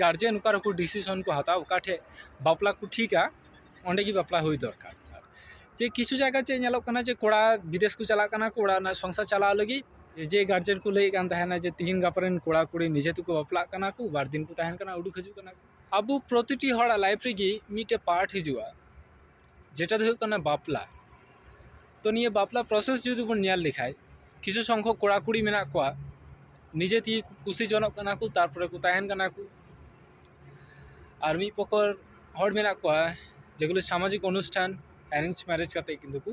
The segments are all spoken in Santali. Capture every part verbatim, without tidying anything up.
ᱜᱟᱨᱡᱮᱱ ᱚᱠᱟ ᱨᱮᱠᱚ ᱰᱤᱥᱤᱥᱚᱱ ᱠᱚ ᱦᱟᱛᱟᱣ, ᱚᱠᱟ ᱴᱷᱮᱡ ᱵᱟᱯᱞᱟ ᱠᱚ ᱴᱷᱤᱠᱟ, ᱚᱸᱰᱮ ᱜᱮ ᱵᱟᱯᱞᱟ ᱦᱩᱭ ᱫᱚᱨᱠᱟᱨ᱾ ᱡᱮ ᱠᱤᱪᱷᱩ ᱡᱟᱭᱜᱟ ᱪᱮᱫ ᱧᱮᱞᱚᱜ ᱠᱟᱱᱟ, ᱡᱮ ᱠᱚᱲᱟ ᱵᱤᱫᱮᱥ ᱠᱚ ᱪᱟᱞᱟᱜ ᱠᱟᱱᱟ ᱠᱚ ᱚᱲᱟᱜ ᱨᱮᱱᱟᱜ ᱥᱚᱝᱥᱟᱨ ᱪᱟᱞᱟᱣ ᱞᱟᱹᱜᱤᱫ, ᱡᱮ ᱜᱟᱨᱡᱮᱱ ᱠᱚ ᱞᱟᱹᱭᱮᱫ ᱠᱟᱱ ᱛᱟᱦᱮᱱᱟ ᱡᱮ ᱛᱤᱦᱤᱧ ᱜᱟᱯᱟ ᱨᱮᱱ ᱠᱚᱲᱟ ᱠᱩᱲᱤ ᱱᱤᱡᱮ ᱛᱮᱠᱚ ᱵᱟᱯᱞᱟᱜ ᱠᱟᱱᱟ ᱠᱚ, ᱵᱟᱨ ᱫᱤᱱ ᱠᱚ ᱛᱟᱦᱮᱱ ᱠᱟᱱᱟ, ᱩᱰᱩᱠ ᱦᱤᱡᱩᱜ ᱠᱟᱱᱟ ᱠᱚ᱾ ᱟᱵᱚ ᱯᱨᱚᱛᱤᱴᱤ ᱦᱚᱲᱟᱜ ᱞᱟᱭᱤᱯᱷ ᱨᱮᱜᱮ ᱢᱤᱫᱴᱮᱡ ᱯᱟᱨᱴ ᱦᱤᱡᱩᱜᱼᱟ, ᱡᱮᱴᱟ ᱫᱚ ᱦᱩᱭᱩᱜ ᱠᱟᱱᱟ ᱵᱟᱯᱞᱟ᱾ ᱛᱚ ᱱᱤᱭᱟᱹ ᱵᱟᱯᱞᱟ ᱯᱨᱚᱥᱮᱥ ᱡᱩᱫᱤ ᱵᱚᱱ ᱧᱮᱞ ᱞᱮᱠᱷᱟᱡ, ᱠᱤᱪᱷᱩ ᱥᱚᱝᱠᱷᱚᱠ ᱠᱚᱲᱟ ᱠᱩᱲᱤ ᱢᱮᱱᱟᱜ ᱠᱚᱣᱟ, ᱱᱤᱡᱮ ᱛᱮᱜᱮ ᱠᱚ ᱠᱩᱥᱤ ᱡᱚᱱᱚᱜ ᱠᱟᱱᱟ ᱠᱚ, ᱛᱟᱨᱯᱚᱨᱮ ᱠᱚ ᱛᱟᱦᱮᱱ ᱠᱟᱱᱟ ᱠᱚ᱾ ᱟᱨ ᱢᱤᱫ ᱯᱚᱠᱚᱨ ᱦᱚᱲ ᱢᱮᱱᱟᱜ ᱠᱚᱣᱟ, ᱡᱮᱜᱩᱞᱳ ᱥᱟᱢᱟᱡᱤᱠ ᱚᱱᱩᱥᱴᱷᱟᱱ, ᱮᱨᱮᱧᱡᱽ ᱢᱮᱨᱮᱡᱽ ᱠᱟᱛᱮ ᱠᱤᱱᱛᱩ ᱠᱚ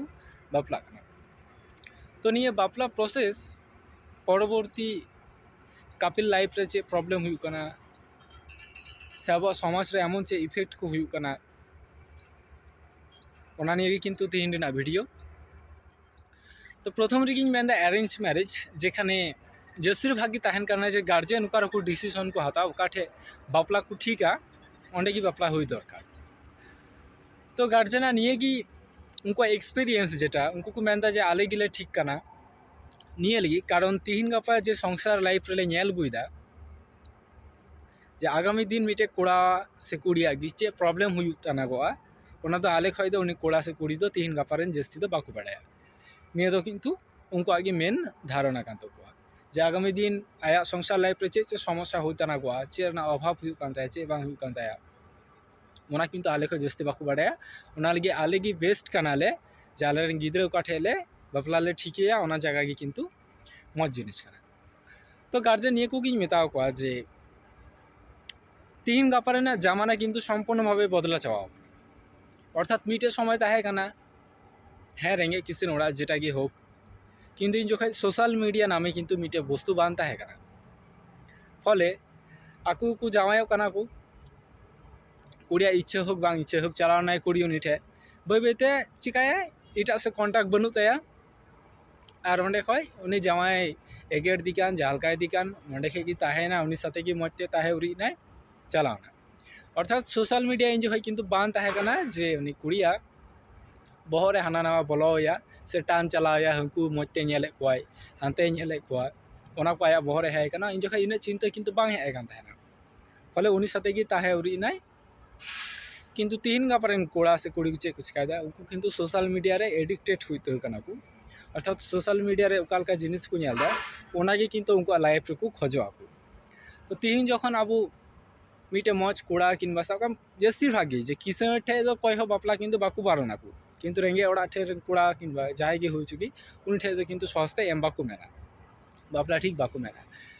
ᱵᱟᱯᱞᱟᱜ ᱠᱟᱱᱟ᱾ ᱛᱚ ᱱᱤᱭᱟᱹ ᱵᱟᱯᱞᱟ ᱯᱨᱚᱥᱮᱥ ᱯᱚᱨᱚᱵᱚᱨᱛᱤ ᱠᱟᱯᱤᱞ ᱞᱟᱭᱤᱯᱷ ᱨᱮ ᱪᱮᱫ ᱯᱨᱚᱵᱞᱮᱢ ᱦᱩᱭᱩᱜ ᱠᱟᱱᱟ, ᱥᱮ ᱟᱵᱚᱣᱟᱜ ᱥᱚᱢᱟᱡᱽ ᱨᱮ ᱮᱢᱚᱱ ᱪᱮᱫ ᱤᱯᱷᱮᱠᱴ ᱠᱚ ᱦᱩᱭᱩᱜ ᱠᱟᱱᱟ, ᱚᱱᱟ ᱱᱤᱭᱮ ᱜᱮ ᱠᱤᱱᱛᱩ ᱛᱮᱦᱮᱧ ᱨᱮᱱᱟᱜ ᱵᱷᱤᱰᱤᱭᱳ᱾ ᱛᱚ ᱯᱨᱚᱛᱷᱚᱢ ᱨᱮᱜᱮᱧ ᱢᱮᱱᱫᱟ ᱮᱨᱮᱧᱡᱽ ᱢᱮᱨᱮᱡᱽ, ᱡᱮᱠᱷᱟᱱᱮ ᱡᱟᱹᱥᱛᱤᱨ ᱵᱷᱟᱜᱽ ᱜᱮ ᱛᱟᱦᱮᱱ ᱠᱟᱱᱟ ᱡᱮ ᱜᱟᱨᱡᱮᱱ ᱚᱠᱟ ᱨᱮᱠᱚ ᱰᱤᱥᱤᱥᱚᱱ ᱠᱚ ᱦᱟᱛᱟᱣ, ᱚᱠᱟ ᱴᱷᱮᱡ ᱵᱟᱯᱞᱟ ᱠᱚ ᱴᱷᱤᱠᱟ, ᱚᱸᱰᱮ ᱜᱮ ᱵᱟᱯᱞᱟ ᱦᱩᱭ ᱫᱚᱨᱠᱟᱨ᱾ ᱛᱚ ᱜᱟᱨᱡᱮᱱᱟᱜ ᱱᱤᱭᱟᱹ ᱜᱮ ᱩᱱᱠᱩᱣᱟᱜ ᱮᱠᱥᱯᱮᱨᱤᱭᱮᱱᱥ, ᱡᱮᱴᱟ ᱩᱱᱠᱩ ᱠᱚ ᱢᱮᱱᱫᱟ ᱡᱮ ᱟᱞᱮ ᱜᱮᱞᱮ ᱴᱷᱤᱠ ᱠᱟᱱᱟ ᱱᱤᱭᱟᱹ ᱞᱟᱹᱜᱤᱫ, ᱠᱟᱨᱚᱱ ᱛᱤᱦᱤᱧ ᱜᱟᱯᱟ ᱡᱮ ᱥᱚᱝᱥᱟᱨ ᱞᱟᱭᱤᱯᱷ ᱨᱮᱞᱮ ᱧᱮᱞ ᱟᱹᱜᱩᱭᱮᱫᱟ, ᱡᱮ ᱟᱜᱟᱢᱤ ᱫᱤᱱ ᱢᱤᱫᱴᱮᱡ ᱠᱚᱲᱟ ᱥᱮ ᱠᱩᱲᱤᱭᱟᱜ ᱜᱮ ᱪᱮᱫ ᱯᱨᱚᱵᱞᱮᱢ ᱦᱩᱭᱩᱜ ᱛᱟᱱᱟᱜᱚᱜᱼᱟ, ᱚᱱᱟ ᱫᱚ ᱟᱞᱮ ᱠᱷᱚᱡ ᱫᱚ ᱩᱱᱤ ᱠᱚᱲᱟ ᱥᱮ ᱠᱩᱲᱤ ᱫᱚ ᱛᱤᱦᱤᱧ ᱜᱟᱯᱟ ᱨᱮᱱ ᱡᱟᱹᱥᱛᱤ ᱫᱚ ᱵᱟᱠᱚ ᱵᱟᱲᱟᱭᱟ᱾ ᱱᱤᱭᱟᱹ ᱫᱚ ᱠᱤᱱᱛᱩ ᱩᱱᱠᱩᱣᱟᱜ ᱜᱮ ᱢᱮᱱ ᱫᱷᱟᱨᱚᱱᱟ ᱠᱟᱱ ᱛᱟᱠᱚᱣᱟ, ᱡᱮ ᱟᱜᱟᱢᱤ ᱫᱤᱱ ᱟᱭᱟᱜ ᱥᱚᱝᱥᱟᱨ ᱞᱟᱭᱤᱯᱷ ᱨᱮ ᱪᱮᱫ ᱪᱮᱫ ᱥᱚᱢᱚᱥᱥᱟ ᱦᱩᱭ ᱛᱟᱱᱟᱜᱚᱜᱼᱟ, ᱪᱮᱫ ᱨᱮᱱᱟᱜ ᱚᱵᱷᱟᱵᱽ ᱦᱩᱭᱩᱜ ᱠᱟᱱ ᱛᱟᱭᱟ, ᱪᱮᱫ ᱵᱟᱝ ᱦᱩᱭᱩᱜ ᱠᱟᱱ ᱛᱟᱭᱟ, ᱚᱱᱟ ᱠᱤᱱᱛᱩ ᱟᱞᱮ ᱠᱷᱚᱡ ᱡᱟᱹᱥᱛᱤ ᱵᱟᱠᱚ ᱵᱟᱲᱟᱭᱟ᱾ ᱚᱱᱟ ᱞᱟᱹᱜᱤᱫ ᱟᱞᱮ ᱜᱮ ᱵᱮᱥᱴ ᱠᱟᱱᱟᱞᱮ ᱡᱮ ᱟᱞᱮ ᱨᱮᱱ ᱜᱤᱫᱽᱨᱟᱹ ᱚᱠᱟ ᱴᱷᱮᱡ ᱞᱮ ᱵᱟᱯᱞᱟ ᱞᱮ ᱴᱷᱤᱠᱟᱹᱭᱟ, ᱚᱱᱟ ᱡᱟᱭᱜᱟ ᱜᱮ ᱠᱤᱱᱛᱩ ᱢᱚᱡᱽ ᱡᱤᱱᱤᱥ ᱠᱟᱱᱟ᱾ ᱛᱚ ᱜᱟᱨᱡᱮᱱ ᱱᱤᱭᱟᱹ ᱠᱚᱜᱮᱧ ᱢᱮᱛᱟ ᱠᱚᱣᱟ ᱡᱮ ᱛᱤᱦᱤᱧ ᱜᱟᱯᱟ ᱨᱮᱱᱟᱜ ᱡᱟᱢᱟᱱᱟ ᱠᱤᱱᱛᱩ ᱥᱚᱢᱯᱩᱨᱱᱚ ᱵᱷᱟᱵᱮ ᱵᱚᱫᱞᱟ ᱪᱟᱵᱟᱣ ᱠᱟᱱᱟ᱾ ᱚᱨᱛᱷᱟᱛ ᱢᱤᱫᱴᱮᱡ ᱥᱚᱢᱚᱭ ᱛᱟᱦᱮᱸ ᱠᱟᱱᱟ, ᱦᱮᱸ, ᱨᱮᱸᱜᱮᱡ ᱠᱤᱥᱟᱹᱬ ᱚᱲᱟᱜ ᱡᱮᱴᱟ ᱜᱮ ᱦᱳᱠ, ᱠᱤᱱᱛᱩ ᱤᱧ ᱡᱚᱠᱷᱚᱡ ᱥᱳᱥᱟᱞ ᱢᱤᱰᱤᱭᱟ ᱱᱟᱢᱮ ᱠᱤᱱᱛᱩ ᱢᱤᱫᱴᱮᱡ ᱵᱚᱥᱛᱩ ᱵᱟᱝ ᱛᱟᱦᱮᱸ ᱠᱟᱱᱟ᱾ ᱯᱷᱚᱞᱮ ᱟᱠᱚ ᱠᱚ ᱡᱟᱶᱟᱭᱚᱜ ᱠᱟᱱᱟ ᱠᱚ, ᱠᱩᱲᱤᱭᱟᱜ ᱤᱪᱪᱷᱟᱹ ᱦᱳᱠ ᱵᱟᱝ ᱤᱪᱪᱷᱟᱹ ᱦᱳᱠ, ᱪᱟᱞᱟᱣ ᱮᱱᱟᱭ ᱠᱩᱲᱤ ᱩᱱᱤ ᱴᱷᱮᱡ, ᱵᱟᱹᱭ ᱵᱟᱹᱭᱛᱮ ᱪᱤᱠᱟᱭᱟᱭ, ᱮᱴᱟᱜ ᱥᱮᱫ ᱠᱚᱱᱴᱟᱠᱴ ᱵᱟᱹᱱᱩᱜ ᱛᱟᱭᱟ᱾ ᱟᱨ ᱚᱸᱰᱮ ᱠᱷᱚᱡ ᱩᱱᱤ ᱡᱟᱶᱟᱭ ᱮᱜᱮᱨ ᱫᱤ ᱠᱟᱱ, ᱡᱟᱦᱟᱸ ᱞᱮᱠᱟᱭ ᱫᱤ ᱠᱟᱱ, ᱚᱸᱰᱮ ᱠᱷᱚᱡ ᱜᱮ ᱛᱟᱦᱮᱸᱭᱮᱱᱟ, ᱩᱱᱤ ᱥᱟᱛᱮ ᱜᱮ ᱢᱚᱡᱽ ᱛᱮ ᱛᱟᱦᱮᱸ ᱩᱨᱤᱡ ᱮᱱᱟᱭ, ᱪᱟᱞᱟᱣ ᱮᱱᱟ᱾ ᱚᱨᱛᱷᱟᱛ ᱥᱳᱥᱟᱞ ᱢᱤᱰᱤᱭᱟ ᱤᱧ ᱡᱚᱠᱷᱚᱡ ᱠᱤᱱᱛᱩ ᱵᱟᱝ ᱛᱟᱦᱮᱸ ᱠᱟᱱᱟ ᱡᱮ ᱩᱱᱤ ᱠᱩᱲᱤᱭᱟᱜ ᱵᱚᱦᱚᱜ ᱨᱮ ᱦᱟᱱᱟ ᱱᱟᱣᱟ ᱵᱚᱞᱚ ᱟᱭᱟ, ᱥᱮ ᱴᱟᱱ ᱪᱟᱞᱟᱣ ᱟᱭᱟ, ᱦᱟᱹᱱᱠᱩ ᱢᱚᱡᱽ ᱛᱮ ᱧᱮᱞᱮᱫ ᱠᱚᱣᱟᱭ, ᱦᱟᱱᱛᱮᱭ ᱧᱮᱞᱮᱫ ᱠᱚᱣᱟ, ᱚᱱᱟ ᱠᱚ ᱟᱭᱟᱜ ᱵᱚᱦᱚᱜ ᱨᱮ ᱦᱮᱡ ᱠᱟᱱᱟ᱾ ᱤᱧ ᱡᱚᱠᱷᱚᱡ ᱤᱱᱟᱹᱜ ᱪᱤᱱᱛᱟᱹ ᱠᱤᱱᱛᱩ ᱵᱟᱝ ᱦᱮᱡ ᱠᱟᱱ ᱛᱟᱦᱮᱱᱟ᱾ ᱯᱟᱞᱮ ᱩᱱᱤ ᱥᱟᱛᱮ ᱜᱮ ᱛᱟᱦᱮᱸ ᱩᱨᱤᱡ ᱮᱱᱟᱭ᱾ ᱠᱤᱱᱛᱩ ᱛᱤᱦᱤᱧ ᱜᱟᱯᱟ ᱨᱮᱱ ᱠᱚᱲᱟ ᱥᱮ ᱠᱩᱲᱤ ᱠᱚ ᱪᱮᱫ ᱠᱚ ᱪᱤᱠᱟᱭᱮᱫᱟ, ᱩᱱᱠᱩ ᱠᱤᱱᱛᱩ ᱥᱳᱥᱟᱞ ᱢᱤᱰᱤᱭᱟ ᱨᱮ ᱮᱰᱤᱠᱴᱮᱰ ᱦᱩᱭ ᱩᱛᱟᱹᱨ ᱠᱟᱱᱟ ᱠᱚ᱾ ᱚᱨᱛᱷᱟᱛ ᱥᱳᱥᱟᱞ ᱢᱤᱰᱤᱭᱟ ᱨᱮ ᱚᱠᱟ ᱞᱮᱠᱟ ᱡᱤᱱᱤᱥ ᱠᱚ ᱧᱮᱞ ᱮᱫᱟ, ᱚᱱᱟᱜᱮ ᱠᱤᱱᱛᱩ ᱩᱱᱠᱩᱣᱟᱜ ᱞᱟᱭᱤᱯᱷ ᱨᱮᱠᱚ ᱠᱷᱚᱡᱚᱜ ᱟᱠᱚ᱾ ᱛᱚ ᱛᱤᱦᱤᱧ ᱡᱚᱠᱷᱚᱱ ᱟᱵᱚ ᱢᱤᱫᱴᱮᱱ ᱢᱚᱡᱽ ᱠᱚᱲᱟ ᱠᱤᱝᱵᱟ ᱥᱟᱵ ᱠᱟᱜ ᱢᱮ ᱡᱟᱹᱥᱛᱤ ᱵᱷᱟᱜᱽ ᱜᱮ ᱡᱮ ᱠᱤᱥᱟᱹᱬ ᱴᱷᱮᱡ ᱫᱚ ᱚᱠᱚᱭ ᱦᱚᱸ ᱵᱟᱯᱞᱟ ᱠᱤᱱᱛᱩ ᱵᱟᱠᱚ ᱵᱟᱨᱚᱱ ᱟᱠᱚ, ᱠᱤᱱᱛᱩ ᱨᱮᱸᱜᱮᱡ ᱚᱲᱟᱜ ᱴᱷᱮᱡ ᱨᱮᱱ ᱠᱚᱲᱟ ᱠᱤᱝᱵᱟ ᱡᱟᱦᱟᱸᱭ ᱜᱮ ᱦᱩᱭ ᱦᱚᱪᱚ ᱜᱮ, ᱩᱱᱤ ᱴᱷᱮᱡ ᱫᱚ ᱠᱤᱱᱛᱩ ᱥᱚᱦᱚᱡᱽ ᱛᱮ ᱮᱢ ᱵᱟᱠᱚ ᱢᱮᱱᱟ, ᱵᱟᱯᱞᱟ ᱴᱷᱤᱠ ᱵᱟᱠᱚ ᱢᱮᱱᱟ᱾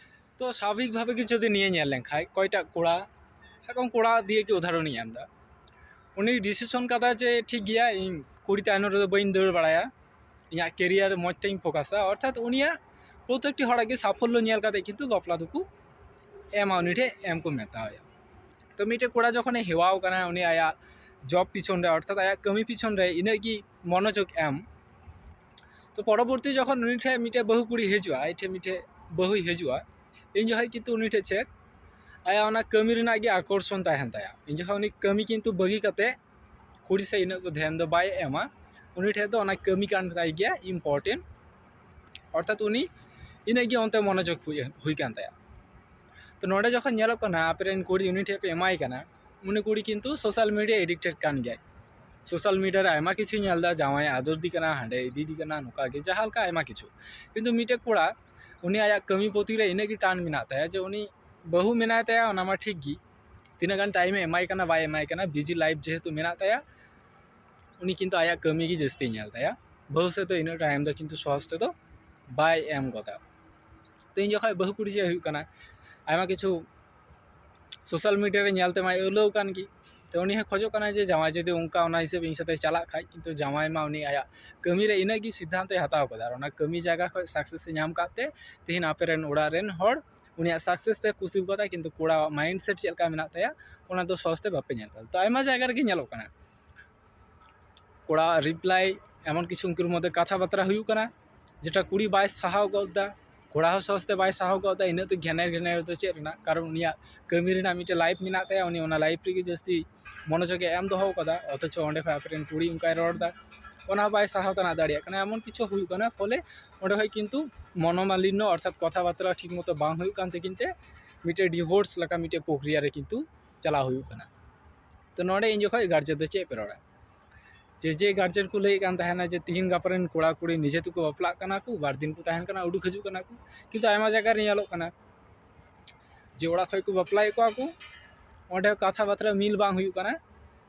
ᱛᱚ ᱥᱟᱵᱷᱟᱵᱤᱠ ᱵᱷᱟᱵᱮ ᱜᱮ ᱡᱩᱫᱤ ᱱᱤᱭᱟᱹ ᱧᱮᱞ ᱞᱮᱱᱠᱷᱟᱡ ᱚᱠᱚᱭᱴᱟᱜ ᱠᱚᱲᱟ, ᱥᱟᱵ ᱠᱟᱜ ᱢᱮ ᱠᱚᱲᱟ ᱫᱤᱭᱮ ᱜᱮ ᱩᱫᱟᱦᱚᱨᱚᱱ ᱤᱧ ᱮᱢ ᱮᱫᱟ, ᱩᱱᱤ ᱰᱤᱥᱤᱥᱚᱱ ᱠᱟᱫᱟ ᱡᱮ ᱴᱷᱤᱠ ᱜᱮᱭᱟ, ᱤᱧ ᱠᱩᱲᱤ ᱛᱟᱭᱱᱚᱢ ᱨᱮᱫᱚ ᱵᱟᱹᱧ ᱫᱟᱹᱲ ᱵᱟᱲᱟᱭᱟ, ᱤᱧᱟᱹᱜ ᱠᱮᱨᱤᱭᱟᱨ ᱢᱚᱡᱽ ᱛᱮᱧ ᱯᱷᱳᱠᱟᱥᱟ᱾ ᱚᱨᱛᱷᱟᱛ ᱩᱱᱤᱭᱟᱜ ᱯᱨᱚᱛᱮᱠᱴᱤ ᱦᱚᱲᱟᱜ ᱜᱮ ᱥᱟᱯᱷᱚᱞᱞᱚ ᱧᱮᱞ ᱠᱟᱛᱮ ᱠᱤᱱᱛᱩ ᱵᱟᱯᱞᱟ ᱫᱚᱠᱚ ᱮᱢᱟ, ᱩᱱᱤ ᱴᱷᱮᱡ ᱮᱢ ᱠᱚ ᱢᱮᱛᱟᱣᱟᱭᱟ᱾ ᱛᱚ ᱢᱤᱫᱴᱮᱡ ᱠᱚᱲᱟ ᱡᱚᱠᱷᱚᱱᱮ ᱦᱮᱣᱟᱣ ᱠᱟᱱᱟ, ᱩᱱᱤ ᱟᱭᱟᱜ ᱡᱚᱵ ᱯᱤᱪᱷᱚᱱ ᱨᱮ ᱚᱨᱛᱷᱟᱛ ᱟᱭᱟᱜ ᱠᱟᱹᱢᱤ ᱯᱤᱪᱷᱚᱱ ᱨᱮ ᱤᱱᱟᱹᱜ ᱜᱮ ᱢᱚᱱᱳᱡᱳᱜᱽ ᱮᱢ, ᱛᱚ ᱯᱚᱨᱚᱵᱚᱨᱛᱤ ᱡᱚᱠᱷᱚᱱ ᱩᱱᱤ ᱴᱷᱮᱡ ᱢᱤᱫᱴᱮᱡ ᱵᱟᱹᱦᱩ ᱠᱩᱲᱤ ᱦᱤᱡᱩᱜᱼᱟ, ᱟᱡ ᱴᱷᱮᱡ ᱢᱤᱫᱴᱮᱡ ᱵᱟᱹᱦᱩᱭ ᱦᱤᱡᱩᱜᱼᱟ, ᱤᱧ ᱡᱚᱠᱷᱚᱡ ᱠᱤᱱᱛᱩ ᱩᱱᱤ ᱴᱷᱮᱡ ᱪᱮᱫ ᱟᱭᱟᱜ ᱚᱱᱟ ᱠᱟᱹᱢᱤ ᱨᱮᱱᱟᱜ ᱜᱮ ᱟᱠᱚᱨᱥᱚᱱ ᱛᱟᱦᱮᱱ ᱛᱟᱭᱟ᱾ ᱤᱧ ᱡᱚᱠᱷᱚᱱ ᱩᱱᱤ ᱠᱟᱹᱢᱤ ᱠᱤᱱᱛᱩ ᱵᱟᱹᱜᱤ ᱠᱟᱛᱮ ᱠᱩᱲᱤ ᱥᱮᱫ ᱤᱱᱟᱹᱜ ᱫᱚ ᱫᱷᱮᱭᱟᱱ ᱫᱚ ᱵᱟᱭ ᱮᱢᱟ, ᱩᱱᱤ ᱴᱷᱮᱡ ᱫᱚ ᱚᱱᱟ ᱠᱟᱹᱢᱤ ᱠᱟᱱ ᱛᱟᱭ ᱜᱮᱭᱟ ᱤᱢᱯᱚᱨᱴᱮᱱᱴ᱾ ᱚᱨᱛᱷᱟᱛ ᱩᱱᱤ ᱤᱱᱟᱹᱜ ᱜᱮ ᱚᱱᱛᱮ ᱢᱚᱱᱳᱡᱳᱜᱽ ᱦᱩᱭ, ᱦᱩᱭ ᱠᱟᱱ ᱛᱟᱭᱟ᱾ ᱛᱚ ᱱᱚᱰᱮ ᱡᱚᱠᱷᱚᱱ ᱧᱮᱞᱚᱜ ᱠᱟᱱᱟ ᱟᱯᱮ ᱨᱮᱱ ᱠᱩᱲᱤ ᱩᱱᱤ ᱴᱷᱮᱡ ᱯᱮ ᱮᱢᱟᱭ ᱠᱟᱱᱟ, ᱩᱱᱤ ᱠᱩᱲᱤ ᱠᱤᱱᱛᱩ ᱥᱳᱥᱟᱞ ᱢᱤᱰᱤᱭᱟ ᱮᱰᱤᱠᱴᱮᱰ ᱠᱟᱱ ᱜᱮᱭᱟᱭ᱾ ᱥᱳᱥᱟᱞ ᱢᱤᱰᱤᱭᱟ ᱨᱮ ᱟᱭᱢᱟ ᱠᱤᱪᱷᱩᱭ ᱧᱮᱞ ᱮᱫᱟ, ᱡᱟᱶᱟᱭ ᱟᱫᱚᱨ ᱫᱤ ᱠᱟᱱᱟ, ᱦᱟᱸᱰᱮ ᱤᱫᱤᱭᱮᱫᱤ ᱠᱟᱱᱟ, ᱱᱚᱝᱠᱟ ᱜᱮ ᱡᱟᱦᱟᱸ ᱞᱮᱠᱟ ᱟᱭᱢᱟ ᱠᱤᱪᱷᱩ᱾ ᱠᱤᱱᱛᱩ ᱢᱤᱫᱴᱮᱡ ᱠᱚᱲᱟ ᱩᱱᱤ ᱟᱭᱟᱜ ᱠᱟᱹᱢᱤ ᱯᱨᱚᱛᱤ ᱨᱮ ᱤᱱᱟᱹᱜ ᱜᱮ ᱴᱟᱱ ᱢᱮᱱᱟᱜ ᱛᱟᱭᱟ ᱡᱮ ᱩᱱᱤ ᱵᱟᱹᱦᱩ ᱢᱮᱱᱟᱭ ᱛᱟᱭᱟ, ᱚᱱᱟ ᱢᱟ ᱴᱷᱤᱠ ᱜᱮ, ᱛᱤᱱᱟᱹᱜ ᱜᱟᱱ ᱴᱟᱭᱤᱢᱮ ᱮᱢᱟᱭ ᱠᱟᱱᱟ ᱵᱟᱭ ᱮᱢᱟᱭ ᱠᱟᱱᱟ, ᱵᱤᱡᱤ ᱞᱟᱭᱤᱯᱷ ᱡᱮᱦᱮᱛᱩ ᱢᱮᱱᱟᱜ ᱛᱟᱭᱟ, ᱩᱱᱤ ᱠᱤᱱᱛᱩ ᱟᱭᱟᱜ ᱠᱟᱹᱢᱤ ᱜᱮ ᱡᱟᱹᱥᱛᱤᱭ ᱧᱮᱞ ᱛᱟᱭᱟ᱾ ᱵᱟᱹᱦᱩ ᱥᱮᱫ ᱫᱚ ᱤᱱᱟᱹᱜ ᱴᱟᱭᱤᱢ ᱫᱚ ᱠᱤᱱᱛᱩ ᱥᱚᱦᱚᱡ ᱛᱮᱫᱚ ᱵᱟᱭ ᱮᱢ ᱜᱚᱫᱟ᱾ ᱛᱚ ᱤᱧ ᱡᱚᱠᱷᱚᱱ ᱵᱟᱹᱦᱩ ᱠᱩᱲᱤ ᱪᱮᱫ ᱦᱩᱭᱩᱜ ᱠᱟᱱᱟ, ᱟᱭᱢᱟ ᱠᱤᱪᱷᱩ ᱥᱳᱥᱟᱞ ᱢᱤᱰᱤᱭᱟ ᱨᱮ ᱧᱮᱞ ᱛᱮᱢᱟᱭ ᱟᱹᱣᱞᱟᱹᱣ ᱠᱟᱱ ᱜᱮ᱾ ᱛᱚ ᱩᱱᱤ ᱦᱚᱸ ᱠᱷᱚᱡᱚᱜ ᱠᱟᱱᱟᱭ ᱡᱮ ᱡᱟᱶᱟᱭ ᱡᱩᱫᱤ ᱚᱱᱠᱟ ᱚᱱᱟ ᱦᱤᱥᱟᱹᱵ ᱤᱧ ᱥᱟᱛᱮ ᱪᱟᱞᱟᱜ ᱠᱷᱟᱡ, ᱠᱤᱱᱛᱩ ᱡᱟᱶᱟᱭ ᱢᱟ ᱩᱱᱤ ᱟᱭᱟᱜ ᱠᱟᱹᱢᱤ ᱨᱮ ᱤᱱᱟᱹᱜ ᱜᱮ ᱥᱤᱫᱽᱫᱷᱟᱱᱛᱚᱭ ᱦᱟᱛᱟᱣ ᱠᱟᱫᱟ, ᱟᱨ ᱚᱱᱟ ᱠᱟᱹᱢᱤ ᱡᱟᱭᱜᱟ ᱠᱷᱚᱡ ᱥᱟᱠᱥᱮᱥ ᱮ ᱧᱟᱢ ᱠᱟᱫ ᱛᱮ ᱛᱮᱦᱮᱧ ᱟᱯᱮ ᱨᱮᱱ ᱚᱲᱟᱜ ᱨᱮᱱ ᱦᱚᱲ ᱩᱱᱤᱭᱟᱜ ᱥᱟᱠᱥᱮᱥ ᱯᱮ ᱠᱩᱥᱤ ᱠᱟᱫᱟ, ᱠᱤᱱᱛᱩ ᱠᱚᱲᱟᱣᱟᱜ ᱢᱟᱭᱤᱱᱰ ᱥᱮᱴ ᱪᱮᱫ ᱞᱮᱠᱟ ᱢᱮᱱᱟᱜ ᱛᱟᱭᱟ ᱚᱱᱟ ᱫᱚ ᱥᱚᱦᱚᱡ ᱛᱮ ᱵᱟᱯᱮ ᱧᱮᱞ ᱠᱟᱫᱟ᱾ ᱛᱚ ᱟᱭᱢᱟ ᱡᱟᱭᱜᱟ ᱨᱮᱜᱮ ᱧᱮᱞᱚᱜ ᱠᱟᱱᱟ ᱠᱚᱲᱟᱣᱟᱜ ᱨᱤᱯᱞᱟᱭ, ᱮᱢᱚᱱ ᱠᱤᱪᱷᱩ ᱩᱱᱠᱩ ᱢᱚᱫᱽᱫᱷᱮ ᱠᱟᱛᱷᱟ ᱵᱟᱛᱨᱟ ᱦᱩᱭᱩᱜ ᱠᱟᱱᱟ ᱡᱮᱴᱟ ᱠᱩᱲᱤ ᱵᱟᱭ ᱥᱟᱦᱟᱣ ᱜᱚᱫ ᱮᱫᱟ, ᱠᱚᱲᱟ ᱦᱚᱸ ᱥᱚᱦᱚᱡ ᱛᱮ ᱵᱟᱭ ᱥᱟᱦᱟᱣ ᱜᱚᱫ ᱮᱫᱟ᱾ ᱤᱱᱟᱹᱜ ᱫᱚ ᱜᱷᱮᱱᱮᱨ ᱜᱷᱮᱱᱮᱨ ᱫᱚ ᱪᱮᱫ ᱨᱮᱱᱟᱜ, ᱠᱟᱨᱚᱱ ᱩᱱᱤᱭᱟᱜ ᱠᱟᱹᱢᱤ ᱨᱮᱱᱟᱜ ᱢᱤᱫᱴᱮᱱ ᱞᱟᱭᱤᱯᱷ ᱢᱮᱱᱟᱜ ᱛᱟᱭᱟ, ᱩᱱᱤ ᱚᱱᱟ ᱞᱟᱭᱤᱯᱷ ᱨᱮᱜᱮ ᱡᱟᱹᱥᱛᱤ ᱢᱚᱱᱳᱡᱳᱜᱽ ᱮ ᱮᱢ ᱫᱚᱦᱚ ᱠᱟᱫᱟ, ᱚᱛᱷᱚᱪᱚ ᱚᱸᱰᱮ ᱠᱷᱚᱱ ᱟᱯᱮ ᱨᱮᱱ ᱠᱩᱲᱤ ᱚᱱᱠᱟᱭ ᱨᱚᱲ ᱮᱫᱟ, ᱚᱱᱟ ᱵᱟᱭ ᱥᱟᱦᱟᱣ ᱛᱟᱱᱟᱜ ᱫᱟᱲᱮᱭᱟᱜ ᱠᱟᱱᱟ, ᱮᱢᱚᱱ ᱠᱤᱪᱷᱩ ᱦᱩᱭᱩᱜ ᱠᱟᱱᱟ᱾ ᱯᱷᱚᱞᱮ ᱚᱸᱰᱮ ᱠᱷᱚᱱ ᱠᱤᱱᱛᱩ ᱢᱚᱱᱳᱢᱟᱞᱤᱱᱱᱚ ᱚᱨᱛᱷᱟᱛ ᱠᱚᱛᱷᱟ ᱵᱟᱛᱨᱟ ᱴᱷᱤᱠ ᱢᱚᱛᱚ ᱵᱟᱝ ᱦᱩᱭᱩᱜ ᱠᱟᱱ ᱛᱟᱹᱠᱤᱱ ᱛᱮ ᱢᱤᱫᱴᱮᱡ ᱰᱤᱵᱷᱳᱨᱥ ᱞᱮᱠᱟ ᱢᱤᱫᱴᱮᱡ ᱯᱨᱚᱠᱨᱤᱭᱟ ᱨᱮ ᱠᱤᱱᱛᱩ ᱪᱟᱞᱟᱣ ᱦᱩᱭᱩᱜ ᱠᱟᱱᱟ᱾ ᱛᱚ ᱱᱚᱰᱮ ᱤᱧ ᱡᱚᱠᱷᱚᱡ ᱜᱟᱨᱡᱮᱱ ᱫᱚ ᱪᱮᱫ ᱯᱮ ᱨᱚᱲᱟ? ᱡᱮ ᱡᱮ ᱜᱟᱨᱡᱮᱱ ᱠᱚ ᱞᱟᱹᱭᱮᱫ ᱠᱟᱱ ᱛᱟᱦᱮᱱᱟ ᱡᱮ ᱛᱤᱦᱤᱧ ᱜᱟᱯᱟ ᱨᱮᱱ ᱠᱚᱲᱟ ᱠᱩᱲᱤ ᱱᱤᱡᱮ ᱛᱮᱠᱚ ᱵᱟᱯᱞᱟᱜ ᱠᱟᱱᱟ ᱠᱚ, ᱵᱟᱨ ᱫᱤᱱ ᱠᱚ ᱛᱟᱦᱮᱱ ᱠᱟᱱᱟ, ᱩᱰᱩᱠ ᱦᱤᱡᱩᱜ ᱠᱟᱱᱟ ᱠᱚ, ᱠᱤᱱᱛᱩ ᱟᱭᱢᱟ ᱡᱟᱭᱜᱟ ᱨᱮ ᱧᱮᱞᱚᱜ ᱠᱟᱱᱟ ᱡᱮ ᱚᱲᱟᱜ ᱠᱷᱚᱡ ᱠᱚ ᱵᱟᱯᱞᱟᱭᱮᱫ ᱠᱚᱣᱟ ᱠᱚ, ᱚᱸᱰᱮ ᱠᱟᱛᱷᱟ ᱵᱟᱛᱨᱟ ᱢᱤᱞ ᱵᱟᱝ ᱦᱩᱭᱩᱜ ᱠᱟᱱᱟ,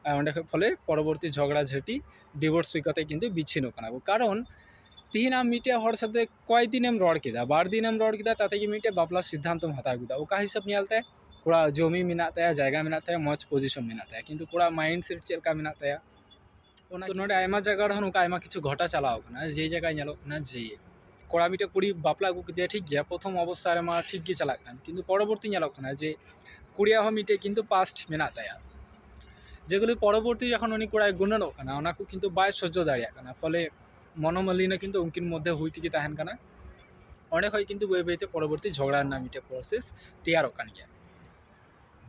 ᱟᱨ ᱚᱸᱰᱮ ᱠᱷᱚᱡ ᱯᱷᱚᱞᱮ ᱯᱚᱨᱚᱵᱚᱨᱛᱤ ᱡᱷᱚᱜᱽᱲᱟ ᱡᱷᱟᱹᱴᱤ, ᱰᱤᱵᱷᱳᱨᱥ ᱦᱩᱭ ᱠᱟᱛᱮ ᱠᱤᱱᱛᱩ ᱵᱤᱪᱷᱤᱱᱚᱜ ᱠᱟᱱᱟ ᱠᱚ᱾ ᱠᱟᱨᱚᱱ ᱛᱤᱦᱤᱧ ᱟᱢ ᱢᱤᱫᱴᱮᱡ ᱦᱚᱲ ᱥᱟᱛᱮ ᱠᱚᱭᱮᱠ ᱫᱤᱱᱮᱢ ᱨᱚᱲ ᱠᱮᱫᱟ, ᱵᱟᱨ ᱫᱤᱱᱮᱢ ᱨᱚᱲ ᱠᱮᱫᱟ, ᱛᱟᱛᱮ ᱜᱮ ᱢᱤᱫᱴᱮᱡ ᱵᱟᱯᱞᱟ ᱥᱤᱫᱽᱫᱷᱟᱱᱛᱚᱢ ᱦᱟᱛᱟᱣ ᱠᱮᱫᱟ᱾ ᱚᱠᱟ ᱦᱤᱥᱟᱹᱵ ᱧᱮᱞᱛᱮ? ᱠᱚᱲᱟ ᱡᱚᱢᱤ ᱢᱮᱱᱟᱜ ᱛᱟᱭᱟ, ᱡᱟᱭᱜᱟ ᱢᱮᱱᱟᱜ ᱛᱟᱭᱟ, ᱢᱚᱡᱽ ᱯᱚᱡᱤᱥᱚᱱ ᱢᱮᱱᱟᱜ ᱛᱟᱭᱟ, ᱠᱤᱱᱛᱩ ᱠᱚᱲᱟ ᱢᱟᱭᱤᱱᱰ ᱥᱮᱴ ᱪᱮᱫ ᱞᱮᱠᱟ ᱢᱮᱱᱟᱜ ᱛᱟᱭᱟ? ᱚᱱᱟ ᱱᱚᱰᱮ ᱟᱭᱢᱟ ᱡᱟᱭᱜᱟ ᱨᱮᱦᱚᱸ ᱱᱚᱝᱠᱟ ᱟᱭᱢᱟ ᱠᱤᱪᱷᱩ ᱜᱷᱚᱴᱟ ᱪᱟᱞᱟᱣ ᱠᱟᱱᱟ, ᱡᱮ ᱡᱟᱭᱜᱟ ᱧᱮᱞᱚᱜ ᱠᱟᱱᱟ ᱡᱮ ᱠᱚᱲᱟ ᱢᱤᱫᱴᱮᱡ ᱠᱩᱲᱤ ᱵᱟᱯᱞᱟ ᱟᱹᱜᱩ ᱠᱮᱫᱮᱭᱟ, ᱴᱷᱤᱠ ᱜᱮᱭᱟ, ᱯᱨᱚᱛᱷᱚᱢ ᱚᱵᱚᱥᱛᱟ ᱨᱮᱢᱟ ᱴᱷᱤᱠ ᱜᱮ ᱪᱟᱞᱟᱜ ᱠᱟᱱ, ᱠᱤᱱᱛᱩ ᱯᱚᱨᱚᱵᱚᱨᱛᱤ ᱧᱮᱞᱚᱜ ᱠᱟᱱᱟ ᱡᱮ ᱠᱩᱲᱤᱭᱟᱜ ᱦᱚᱸ ᱢᱤᱫᱴᱮᱡ ᱠᱤᱱᱛᱩ ᱯᱟᱥᱴ ᱢᱮᱱᱟᱜ ᱛᱟᱭᱟ, ᱡᱮᱜᱩᱞᱤ ᱯᱚᱨᱚᱵᱚᱨᱛᱤ ᱡᱚᱠᱷᱚᱱ ᱩᱱᱤ ᱠᱚᱲᱟᱭ ᱜᱩᱱᱟᱹᱱᱚᱜ ᱠᱟᱱᱟ, ᱚᱱᱟ ᱠᱚ ᱠᱤᱱᱛᱩ ᱵᱟᱭ ᱥᱚᱡᱽᱡᱚ ᱫᱟᱲᱮᱭᱟᱜ ᱠᱟᱱᱟ, ᱯᱷᱚᱞᱮ ᱢᱚᱱᱳᱢᱟᱞᱤᱱᱱᱚ ᱠᱤᱱᱛᱩ ᱩᱱᱠᱤᱱ ᱢᱚᱫᱽᱫᱷᱮ ᱦᱩᱭ ᱛᱮᱜᱮ ᱛᱟᱦᱮᱱ ᱠᱟᱱᱟ᱾ ᱚᱸᱰᱮ ᱠᱷᱚᱡ ᱠᱤᱱᱛᱩ ᱵᱟᱹᱭ ᱵᱟᱹᱭᱛᱮ ᱯᱚᱨᱚᱵᱚᱨᱛᱤ ᱡᱷᱚᱜᱽᱲᱟ ᱨᱮᱱᱟᱜ ᱢᱤᱫᱴᱮᱡ ᱯᱨᱚᱥᱮᱥ ᱛᱮᱭᱟᱨᱚᱜ ᱠᱟᱱ ᱜᱮᱭᱟ᱾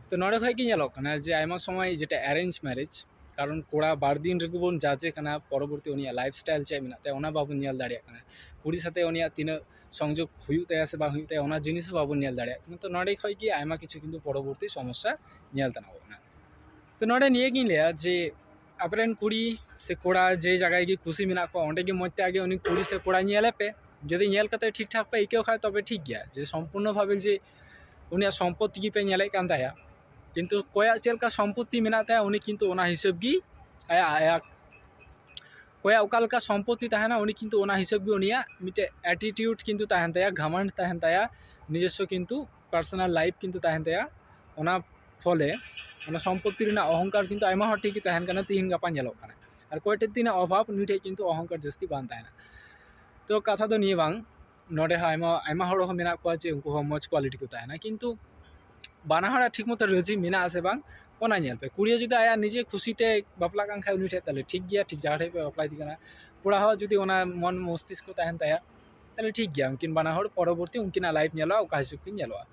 ᱛᱚ ᱱᱚᱰᱮ ᱠᱷᱚᱡ ᱜᱮ ᱧᱮᱞᱚᱜ ᱠᱟᱱᱟ ᱡᱮ ᱟᱭᱢᱟ ᱥᱚᱢᱚᱭ ᱡᱮᱴᱟ ᱮᱨᱮᱧᱡᱽ ᱢᱮᱨᱮᱡᱽ, ᱠᱟᱨᱚᱱ ᱠᱚᱲᱟ ᱵᱟᱨ ᱫᱤᱱ ᱨᱮᱜᱮ ᱵᱚᱱ ᱡᱟᱡᱮ ᱠᱟᱱᱟ, ᱯᱚᱨᱚᱵᱚᱨᱛᱤ ᱩᱱᱤᱭᱟᱜ ᱞᱟᱭᱤᱯᱷ ᱥᱴᱟᱭᱤᱞ ᱪᱮᱫ ᱢᱮᱱᱟᱜ ᱛᱟᱭᱟ ᱚᱱᱟ ᱵᱟᱵᱚᱱ ᱧᱮᱞ ᱫᱟᱲᱮᱭᱟᱜ ᱠᱟᱱᱟ, ᱠᱩᱲᱤ ᱥᱟᱛᱮ ᱩᱱᱤᱭᱟᱜ ᱛᱤᱱᱟᱹᱜ ᱥᱚᱝᱡᱳᱜᱽ ᱦᱩᱭᱩᱜ ᱛᱟᱭᱟ ᱥᱮ ᱵᱟᱝ ᱦᱩᱭᱩᱜ ᱛᱟᱭᱟ ᱚᱱᱟ ᱡᱤᱱᱤᱥ ᱦᱚᱸ ᱵᱟᱵᱚᱱ ᱧᱮᱞ ᱫᱟᱲᱮᱭᱟᱜ ᱠᱟᱱᱟ᱾ ᱛᱚ ᱱᱚᱰᱮ ᱠᱷᱚᱡ ᱜᱮ ᱟᱭᱢᱟ ᱠᱤᱪᱷᱩ ᱠᱤᱱᱛᱩ ᱯᱚᱨᱚᱵᱚᱨᱛᱤ ᱥᱚᱢᱚᱥᱥᱟ ᱧᱮᱞ ᱛᱮᱱᱟᱜᱚᱜ ᱠᱟᱱᱟ᱾ ᱛᱚ ᱱᱚᱰᱮ ᱱᱤᱭᱟᱹ ᱜᱤᱧ ᱞᱟᱹᱭᱟ ᱡᱮ ᱟᱯᱮᱨᱮᱱ ᱠᱩᱲᱤ ᱥᱮ ᱠᱚᱲᱟ ᱡᱮ ᱡᱟᱭᱜᱟ ᱨᱮᱜᱮ ᱠᱩᱥᱤ ᱢᱮᱱᱟᱜ ᱠᱚᱣᱟ, ᱚᱸᱰᱮ ᱜᱮ ᱢᱚᱡᱽ ᱛᱮ ᱟᱜᱮ ᱩᱱᱤ ᱠᱩᱲᱤ ᱥᱮ ᱠᱚᱲᱟ ᱧᱮᱞᱮ ᱯᱮ᱾ ᱡᱩᱫᱤ ᱧᱮᱞ ᱠᱟᱛᱮ ᱴᱷᱤᱠ ᱴᱷᱟᱠ ᱯᱮ ᱟᱹᱭᱠᱟᱹᱣ ᱠᱷᱟᱡ ᱛᱚᱵᱮ ᱴᱷᱤᱠ ᱜᱮᱭᱟ, ᱡᱮ ᱥᱚᱢᱯᱩᱨᱱᱚ ᱵᱷᱟᱵᱮ ᱡᱮ ᱩᱱᱤᱭᱟᱜ ᱥᱚᱢᱯᱚᱛᱛᱤ ᱜᱮᱯᱮ ᱧᱮᱞᱮᱫ ᱠᱟᱱ ᱛᱟᱭᱟ, ᱠᱤᱱᱛᱩ ᱚᱠᱚᱭᱟᱜ ᱪᱮᱫ ᱞᱮᱠᱟ ᱥᱚᱢᱯᱚᱛᱛᱤ ᱢᱮᱱᱟᱜ ᱛᱟᱭᱟ ᱩᱱᱤ ᱠᱤᱱᱛᱩ ᱚᱱᱟ ᱦᱤᱥᱟᱹᱵ ᱜᱮ ᱟᱭᱟᱜ, ᱟᱭᱟᱜ ᱚᱠᱚᱭᱟᱜ ᱚᱠᱟ ᱞᱮᱠᱟ ᱥᱚᱢᱯᱚᱛᱛᱤ ᱛᱟᱦᱮᱱᱟ ᱩᱱᱤ ᱠᱤᱱᱛᱩ ᱚᱱᱟ ᱦᱤᱥᱟᱹᱵ ᱜᱮ ᱩᱱᱤᱭᱟᱜ ᱢᱤᱫᱴᱮᱡ ᱮᱴᱤᱴᱤᱭᱩᱰ ᱠᱤᱱᱛᱩ ᱛᱟᱦᱮᱱ ᱛᱟᱭᱟ, ᱜᱷᱟᱢᱟᱱᱰ ᱛᱟᱦᱮᱱ ᱛᱟᱭᱟ, ᱱᱤᱡᱚᱥᱥᱚ ᱠᱤᱱᱛᱩ ᱯᱟᱨᱥᱚᱱᱟᱞ ᱞᱟᱭᱤᱯᱷ ᱠᱤᱱᱛᱩ ᱛᱟᱦᱮᱱ ᱛᱟᱭᱟ᱾ ᱚᱱᱟ ᱯᱷᱚᱞᱮ ᱚᱱᱟ ᱥᱚᱢᱯᱚᱛᱛᱤ ᱨᱮᱱᱟᱜ ᱚᱦᱚᱝᱠᱟᱨ ᱠᱤᱱᱛᱩ ᱟᱭᱢᱟ ᱦᱚᱲ ᱴᱷᱮᱡ ᱜᱮ ᱛᱟᱦᱮᱱ ᱠᱟᱱᱟ, ᱛᱤᱦᱤᱧ ᱜᱟᱯᱟ ᱧᱮᱞᱚᱜ ᱠᱟᱱᱟ᱾ ᱟᱨ ᱚᱠᱚᱭ ᱴᱷᱮᱡ ᱛᱤᱱᱟᱹᱜ ᱚᱵᱷᱟᱵᱽ ᱩᱱᱤ ᱴᱷᱮᱡ ᱠᱤᱱᱛᱩ ᱚᱦᱚᱝᱠᱟᱨ ᱡᱟᱹᱥᱛᱤ ᱵᱟᱝ ᱛᱟᱦᱮᱱᱟ᱾ ᱛᱚ ᱠᱟᱛᱷᱟ ᱫᱚ ᱱᱤᱭᱟᱹ ᱵᱟᱝ, ᱱᱚᱰᱮ ᱦᱚᱸ ᱟᱭᱢᱟ, ᱟᱭᱢᱟ ᱦᱚᱲ ᱦᱚᱸ ᱢᱮᱱᱟᱜ ᱠᱚᱣᱟ ᱡᱮ ᱩᱱᱠᱩ ᱦᱚᱸ ᱢᱚᱡᱽ ᱠᱣᱟᱞᱤᱴᱤ ᱠᱚ ᱛᱟᱦᱮᱱᱟ, ᱠᱤᱱᱛᱩ ᱵᱟᱱᱟ ᱦᱚᱲᱟᱜ ᱴᱷᱤᱠ ᱢᱚᱛᱚ ᱨᱟᱹᱡᱤ ᱢᱮᱱᱟᱜ ᱟᱥᱮ ᱵᱟᱝ ᱚᱱᱟ ᱧᱮᱞ ᱯᱮ᱾ ᱠᱩᱲᱤ ᱦᱚᱸ ᱡᱩᱫᱤ ᱟᱭᱟᱜ ᱱᱤᱡᱮ ᱠᱷᱩᱥᱤ ᱛᱮ ᱵᱟᱯᱞᱟᱜ ᱠᱟᱱ ᱠᱷᱟᱡ ᱩᱱᱤ ᱴᱷᱮᱡ ᱛᱟᱦᱞᱮ ᱴᱷᱤᱠ ᱜᱮᱭᱟ, ᱴᱷᱤᱠ ᱡᱟᱭᱜᱟ ᱴᱷᱮᱡ ᱯᱮ ᱵᱟᱯᱞᱟ ᱤᱫᱤ ᱠᱟᱱᱟ᱾ ᱠᱚᱲᱟ ᱦᱚᱸ ᱡᱩᱫᱤ ᱚᱱᱟ ᱢᱚᱱ ᱢᱚᱥᱛᱤᱥᱠᱚ ᱛᱟᱦᱮᱱ ᱛᱟᱭᱟ ᱛᱟᱦᱞᱮ ᱴᱷᱤᱠ ᱜᱮᱭᱟ, ᱩᱱᱠᱤᱱ ᱵᱟᱱᱟ ᱦᱚᱲ ᱯᱚᱨᱚᱵᱚᱨᱛᱤ ᱩᱱᱠᱤᱱᱟᱜ ᱞᱟᱭᱤᱯᱷ ᱧᱮᱞᱚᱜᱼᱟ, ᱚᱠᱟ ᱦᱤᱥᱟᱹᱵ ᱠᱤᱱ ᱧᱮᱞᱚᱜᱼᱟ᱾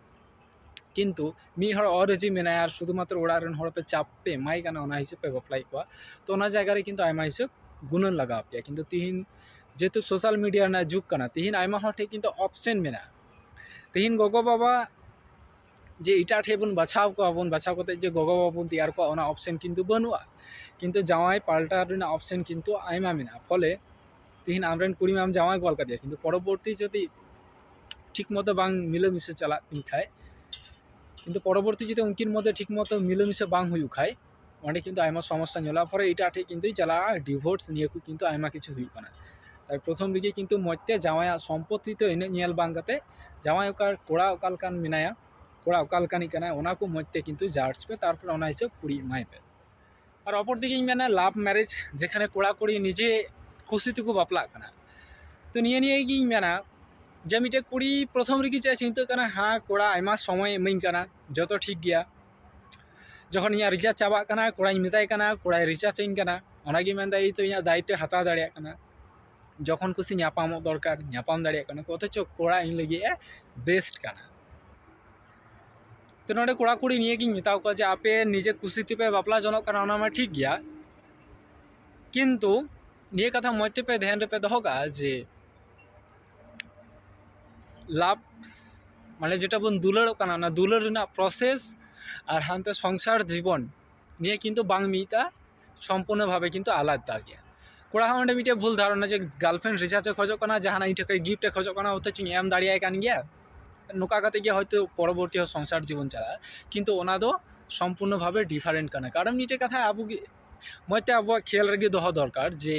ᱠᱤᱱᱛᱩ ᱢᱤᱫ ᱦᱚᱲ ᱚᱨᱟᱹᱡᱤ ᱢᱮᱱᱟᱭᱟ ᱟᱨ ᱥᱩᱫᱷᱩ ᱢᱟᱛᱨᱚ ᱚᱲᱟᱜ ᱨᱮᱱ ᱦᱚᱲ ᱯᱮ ᱪᱟᱯ ᱯᱮ ᱮᱢᱟᱭ ᱠᱟᱱᱟ, ᱚᱱᱟ ᱦᱤᱥᱟᱹᱵ ᱯᱮ ᱵᱟᱯᱞᱟᱭᱮᱫ ᱠᱚᱣᱟ, ᱛᱚ ᱚᱱᱟ ᱡᱟᱭᱜᱟ ᱨᱮ ᱠᱤᱱᱛᱩ ᱟᱭᱢᱟ ᱦᱤᱥᱟᱹᱵ ᱜᱩᱱᱟᱹᱱ ᱞᱟᱜᱟᱣ ᱯᱮᱭᱟ᱾ ᱠᱤᱱᱛᱩ ᱛᱤᱦᱤᱧ ᱡᱮᱦᱮᱛᱩ ᱥᱳᱥᱟᱞ ᱢᱤᱰᱤᱭᱟ ᱨᱮᱱᱟᱜ ᱡᱩᱜᱽ ᱠᱟᱱᱟ, ᱛᱤᱦᱤᱧ ᱟᱭᱢᱟ ᱦᱚᱲ ᱴᱷᱮᱡ ᱠᱤᱱᱛᱩ ᱚᱯᱥᱮᱱ ᱢᱮᱱᱟᱜᱼᱟ᱾ ᱛᱤᱦᱤᱧ ᱜᱚᱜᱚ ᱵᱟᱵᱟ ᱡᱮ ᱮᱴᱟᱜ ᱴᱷᱮᱱ ᱵᱚᱱ ᱵᱟᱪᱷᱟᱣ ᱠᱚᱣᱟ ᱵᱚᱱ, ᱵᱟᱪᱷᱟᱣ ᱠᱟᱛᱮ ᱡᱮ ᱜᱚᱜᱚ ᱵᱟᱵᱟ ᱵᱚᱱ ᱛᱮᱭᱟᱨ ᱠᱚᱣᱟ, ᱚᱱᱟ ᱚᱯᱥᱮᱱ ᱠᱤᱱᱛᱩ ᱵᱟᱹᱱᱩᱜᱼᱟ᱾ ᱠᱤᱱᱛᱩ ᱡᱟᱶᱟᱭ ᱯᱟᱞᱴᱟᱣ ᱨᱮᱱᱟᱜ ᱚᱯᱥᱮᱱ ᱠᱤᱱᱛᱩ ᱟᱭᱢᱟ ᱢᱮᱱᱟᱜᱼᱟ᱾ ᱯᱷᱚᱞᱮ ᱛᱤᱦᱤᱧ ᱟᱢᱨᱮᱱ ᱠᱩᱲᱤ ᱢᱟᱢ ᱡᱟᱶᱟᱭ ᱜᱚᱫ ᱠᱟᱫᱮᱭᱟ, ᱠᱤᱱᱛᱩ ᱯᱚᱨᱚᱵᱚᱨᱛᱤ ᱡᱩᱫᱤ ᱴᱷᱤᱠ ᱢᱚᱛᱚ ᱵᱟᱝ ᱢᱤᱞᱟᱹᱢᱤᱥᱮ ᱪᱟᱞᱟᱜ ᱠᱤᱱ ᱠᱷᱟᱡ, ᱠᱤᱱᱛᱩ ᱯᱚᱨᱚᱵᱚᱨᱛᱤ ᱡᱩᱫᱤ ᱩᱱᱠᱤᱱ ᱢᱚᱫᱽᱫᱷᱮ ᱴᱷᱤᱠ ᱢᱚᱛᱚ ᱢᱤᱞᱟᱹᱢᱤᱥᱮ ᱵᱟᱝ ᱦᱩᱭᱩᱜ ᱠᱷᱟᱡ, ᱚᱸᱰᱮ ᱠᱤᱱᱛᱩ ᱟᱭᱢᱟ ᱥᱚᱢᱚᱥᱥᱟ ᱧᱮᱞᱚᱜᱼᱟ᱾ ᱯᱚᱨᱮ ᱮᱴᱟᱜ ᱴᱷᱮᱡ ᱠᱤᱱᱛᱩ ᱪᱟᱞᱟᱜᱼᱟ, ᱰᱤᱵᱷᱳᱨᱥ, ᱱᱤᱭᱟᱹ ᱠᱚ ᱠᱤᱱᱛᱩ ᱟᱭᱢᱟ ᱠᱤᱪᱷᱩ ᱦᱩᱭᱩᱜ ᱠᱟᱱᱟ᱾ ᱛᱟᱭ ᱯᱨᱚᱛᱷᱚᱢ ᱨᱮᱜᱮ ᱠᱤᱱᱛᱩ ᱢᱚᱡᱽ ᱛᱮ ᱡᱟᱶᱟᱭᱟᱜ ᱥᱚᱢᱯᱚᱛᱛᱤ ᱛᱮ ᱤᱱᱟᱹᱜ ᱧᱮᱞ ᱵᱟᱝ ᱠᱟᱛᱮ, ᱡᱟᱶᱟᱭ ᱚᱠᱟ, ᱠᱚᱲᱟ ᱚᱠᱟ ᱞᱮᱠᱟᱱ ᱢᱮᱱᱟᱭᱟ, ᱠᱚᱲᱟ ᱚᱠᱟ ᱞᱮᱠᱟᱱᱤᱡ ᱠᱟᱱᱟᱭ, ᱚᱱᱟ ᱠᱚ ᱢᱚᱡᱽ ᱛᱮ ᱠᱤᱱᱛᱩ ᱡᱟᱡᱽ ᱯᱮ, ᱛᱟᱨᱯᱚᱨᱮ ᱚᱱᱟ ᱦᱤᱥᱟᱹᱵ ᱠᱩᱲᱤ ᱮᱢᱟᱭ ᱯᱮ᱾ ᱟᱨ ᱚᱯᱚᱨ ᱫᱤᱠᱮᱧ ᱢᱮᱱᱟ, ᱞᱟᱵᱷ ᱢᱮᱨᱮᱡᱽ, ᱡᱮᱠᱷᱟᱱᱮ ᱠᱚᱲᱟ ᱠᱩᱲᱤ ᱱᱤᱡᱮ ᱠᱩᱥᱤ ᱛᱮᱠᱚ ᱵᱟᱯᱞᱟᱜ ᱠᱟᱱᱟ, ᱛᱚ ᱱᱤᱭᱟᱹ ᱱᱤᱭᱮ ᱜᱤᱧ ᱢᱮᱱᱟ ᱡᱮ ᱢᱤᱫᱴᱮᱡ ᱠᱩᱲᱤ ᱯᱨᱚᱛᱷᱚᱢ ᱨᱮᱜᱮ ᱪᱮᱫ ᱮ ᱪᱤᱱᱛᱟᱹᱜ ᱠᱟᱱᱟ, ᱦᱮᱸ, ᱠᱚᱲᱟ ᱟᱭᱢᱟ ᱥᱚᱢᱚᱭ ᱮ ᱤᱢᱟᱹᱧ ᱠᱟᱱᱟ, ᱡᱚᱛᱚ ᱴᱷᱤᱠ ᱜᱮᱭᱟ, ᱡᱚᱠᱷᱚᱱ ᱤᱧᱟᱹᱜ ᱨᱤᱪᱟᱨᱡᱽ ᱪᱟᱵᱟᱜ ᱠᱟᱱᱟ, ᱠᱚᱲᱟᱧ ᱢᱮᱛᱟᱭ ᱠᱟᱱᱟ, ᱠᱚᱲᱟᱭ ᱨᱤᱪᱟᱨᱡᱽ ᱟᱹᱧ ᱠᱟᱱᱟ, ᱚᱱᱟᱜᱮ ᱢᱮᱱᱫᱟ, ᱮᱭ ᱛᱚ ᱤᱧᱟᱹᱜ ᱫᱟᱭᱤᱛᱛᱚᱭ ᱦᱟᱛᱟᱣ ᱫᱟᱲᱮᱭᱟᱜ ᱠᱟᱱᱟ, ᱡᱚᱠᱷᱚᱱ ᱠᱩᱥᱤ ᱧᱟᱯᱟᱢᱚᱜ ᱫᱚᱨᱠᱟᱨ ᱧᱟᱯᱟᱢ ᱫᱟᱲᱮᱭᱟᱜ ᱠᱟᱱᱟ ᱠᱚ, ᱚᱛᱷᱚᱪᱚ ᱠᱚᱲᱟ ᱤᱧ ᱞᱟᱹᱜᱤᱫ ᱮ ᱵᱮᱥᱴ ᱠᱟᱱᱟ᱾ ᱛᱚ ᱱᱚᱰᱮ ᱠᱚᱲᱟ ᱠᱩᱲᱤ ᱱᱤᱭᱟᱹ ᱜᱤᱧ ᱢᱮᱛᱟ ᱠᱚᱣᱟ ᱡᱮ ᱟᱯᱮ ᱱᱤᱡᱮ ᱠᱩᱥᱤ ᱛᱮᱯᱮ ᱵᱟᱯᱞᱟ ᱡᱚᱱᱚᱜ ᱠᱟᱱᱟ, ᱚᱱᱟ ᱢᱟ ᱴᱷᱤᱠ ᱜᱮᱭᱟ, ᱠᱤᱱᱛᱩ ᱱᱤᱭᱟᱹ ᱠᱟᱛᱷᱟ ᱢᱚᱡᱽ ᱛᱮᱯᱮ ᱫᱷᱮᱭᱟᱱ ᱨᱮᱯᱮ ᱫᱚᱦᱚ ᱠᱟᱜᱼᱟ ᱡᱮ ᱞᱟᱵᱷ, ᱢᱟᱱᱮ ᱡᱮᱴᱟ ᱵᱚᱱ ᱫᱩᱞᱟᱹᱲᱚᱜ ᱠᱟᱱᱟ, ᱚᱱᱟ ᱫᱩᱞᱟᱹᱲ ᱨᱮᱱᱟᱜ ᱯᱨᱚᱥᱮᱥ ᱟᱨ ᱦᱟᱱᱛᱮ ᱥᱚᱝᱥᱟᱨ ᱡᱤᱵᱚᱱ, ᱱᱤᱭᱟᱹ ᱠᱤᱱᱛᱩ ᱵᱟᱝ ᱢᱤᱫᱼᱟ, ᱥᱚᱢᱯᱩᱨᱱᱚ ᱵᱷᱟᱵᱮ ᱠᱤᱱᱛᱩ ᱟᱞᱟᱫᱟ ᱜᱮᱭᱟ᱾ ᱠᱚᱲᱟ ᱦᱚᱸ ᱚᱸᱰᱮ ᱢᱤᱫᱴᱮᱡ ᱵᱷᱩᱞ ᱫᱷᱟᱨᱚᱱᱟ ᱡᱮ ᱜᱟᱨᱞᱯᱷᱨᱮᱱᱰ ᱨᱤᱪᱟᱨᱡᱽ ᱮ ᱠᱷᱚᱡᱚᱜ ᱠᱟᱱᱟ, ᱡᱟᱦᱟᱱᱟᱜ ᱤᱧ ᱴᱷᱮᱱ ᱠᱷᱚᱱ ᱜᱤᱯᱷᱴ ᱮ ᱠᱷᱚᱡᱚᱜ ᱠᱟᱱᱟ, ᱚᱛᱷᱚᱪᱚᱧ ᱮᱢ ᱫᱟᱲᱮᱭᱟᱭ ᱠᱟᱱ ᱜᱮᱭᱟ, ᱱᱚᱝᱠᱟ ᱠᱟᱛᱮ ᱜᱮ ᱦᱚᱭᱛᱳ ᱯᱚᱨᱚᱵᱚᱨᱛᱤ ᱦᱚᱸ ᱥᱚᱝᱥᱟᱨ ᱡᱤᱵᱚᱱ ᱪᱟᱞᱟᱜᱼᱟ᱾ ᱠᱤᱱᱛᱩ ᱚᱱᱟ ᱫᱚ ᱥᱚᱢᱯᱩᱨᱱᱚ ᱵᱷᱟᱵᱮ ᱰᱤᱯᱷᱟᱨᱮᱱᱴ ᱠᱟᱱᱟ᱾ ᱠᱟᱨᱚᱱ ᱢᱤᱫᱴᱮᱡ ᱠᱟᱛᱷᱟ ᱟᱵᱚ ᱜᱮ ᱢᱚᱡᱽ ᱛᱮ ᱟᱵᱚᱣᱟᱜ ᱠᱷᱮᱭᱟᱞ ᱨᱮᱜᱮ ᱫᱚᱦᱚ ᱫᱚᱨᱠᱟᱨ ᱡᱮ